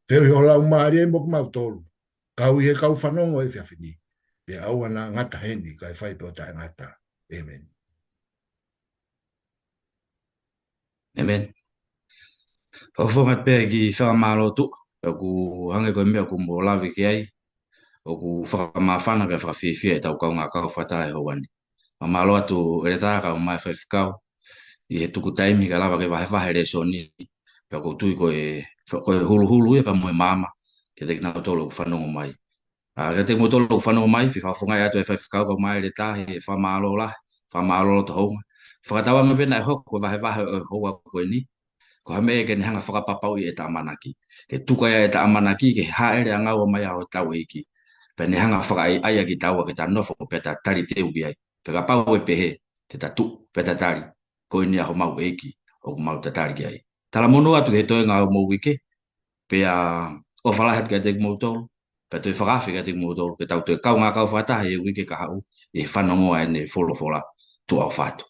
Feohi ho Laumālie mo kimautolu. Kau ʻi he kau fanongo he efiafi ni. Pea ʻoua naʻa ngata heni, kae fai pē ʻo taʻengata. ʻĒmeni. ʻĒmeni. Fakafofonga pē ki he fakamālō atu, ʻoku hangē ko e meʻa ʻoku mou lave ki ai, ʻoku fakamāfana pea fakafiefia ʻetau kaungā kau fakataha he houa ni. Fakamālō atu ʻEletā kae ʻumaʻā e faifekau, ʻi he tuku taimi ke lava ke vahevahe e lēsoni, pea ʻoku ou tui ko e, ko e huluhulu ia pea mo e maama, kiate kinautolu ʻoku fanongo mai. ʻA, kiate kimoutolu ʻoku fanongo mai, fie fakafofongaʻi atu e faifekau kae ʻumaʻā ʻEletā, he fakamālō lahi, fakamālō loto houngaʻia. Fakatauange pē naʻe hoko e vahevahe ʻo e houa ko eni ko ha meʻa ke ne hanga fakapapauʻi ʻeta ʻamanaki, ke tuku ai ʻeta ʻamanaki ki he hāʻele ʻa e ngāue mai ʻa hotau ʻEiki. Pea ne hanga fakaʻaiʻai ʻa kitaua ke ta nofo pea ta taliteu ki ai. Pea kapau ʻe pehē, te ta tuʻu pea ta tali, ko eni ʻa homau ʻEiki ʻoku mau tatali ki ai. Talamonū atu ki he toenga ʻo homou uike, pea ʻofa lahi atu kiate kimoutolu, pea toe fakaafe kiate kimoutolu ke tau toe kaungā kau fakataha he uike ka haʻu ʻi he fanongo ʻa ʻene folofola. Tuʻa ʻofa atu.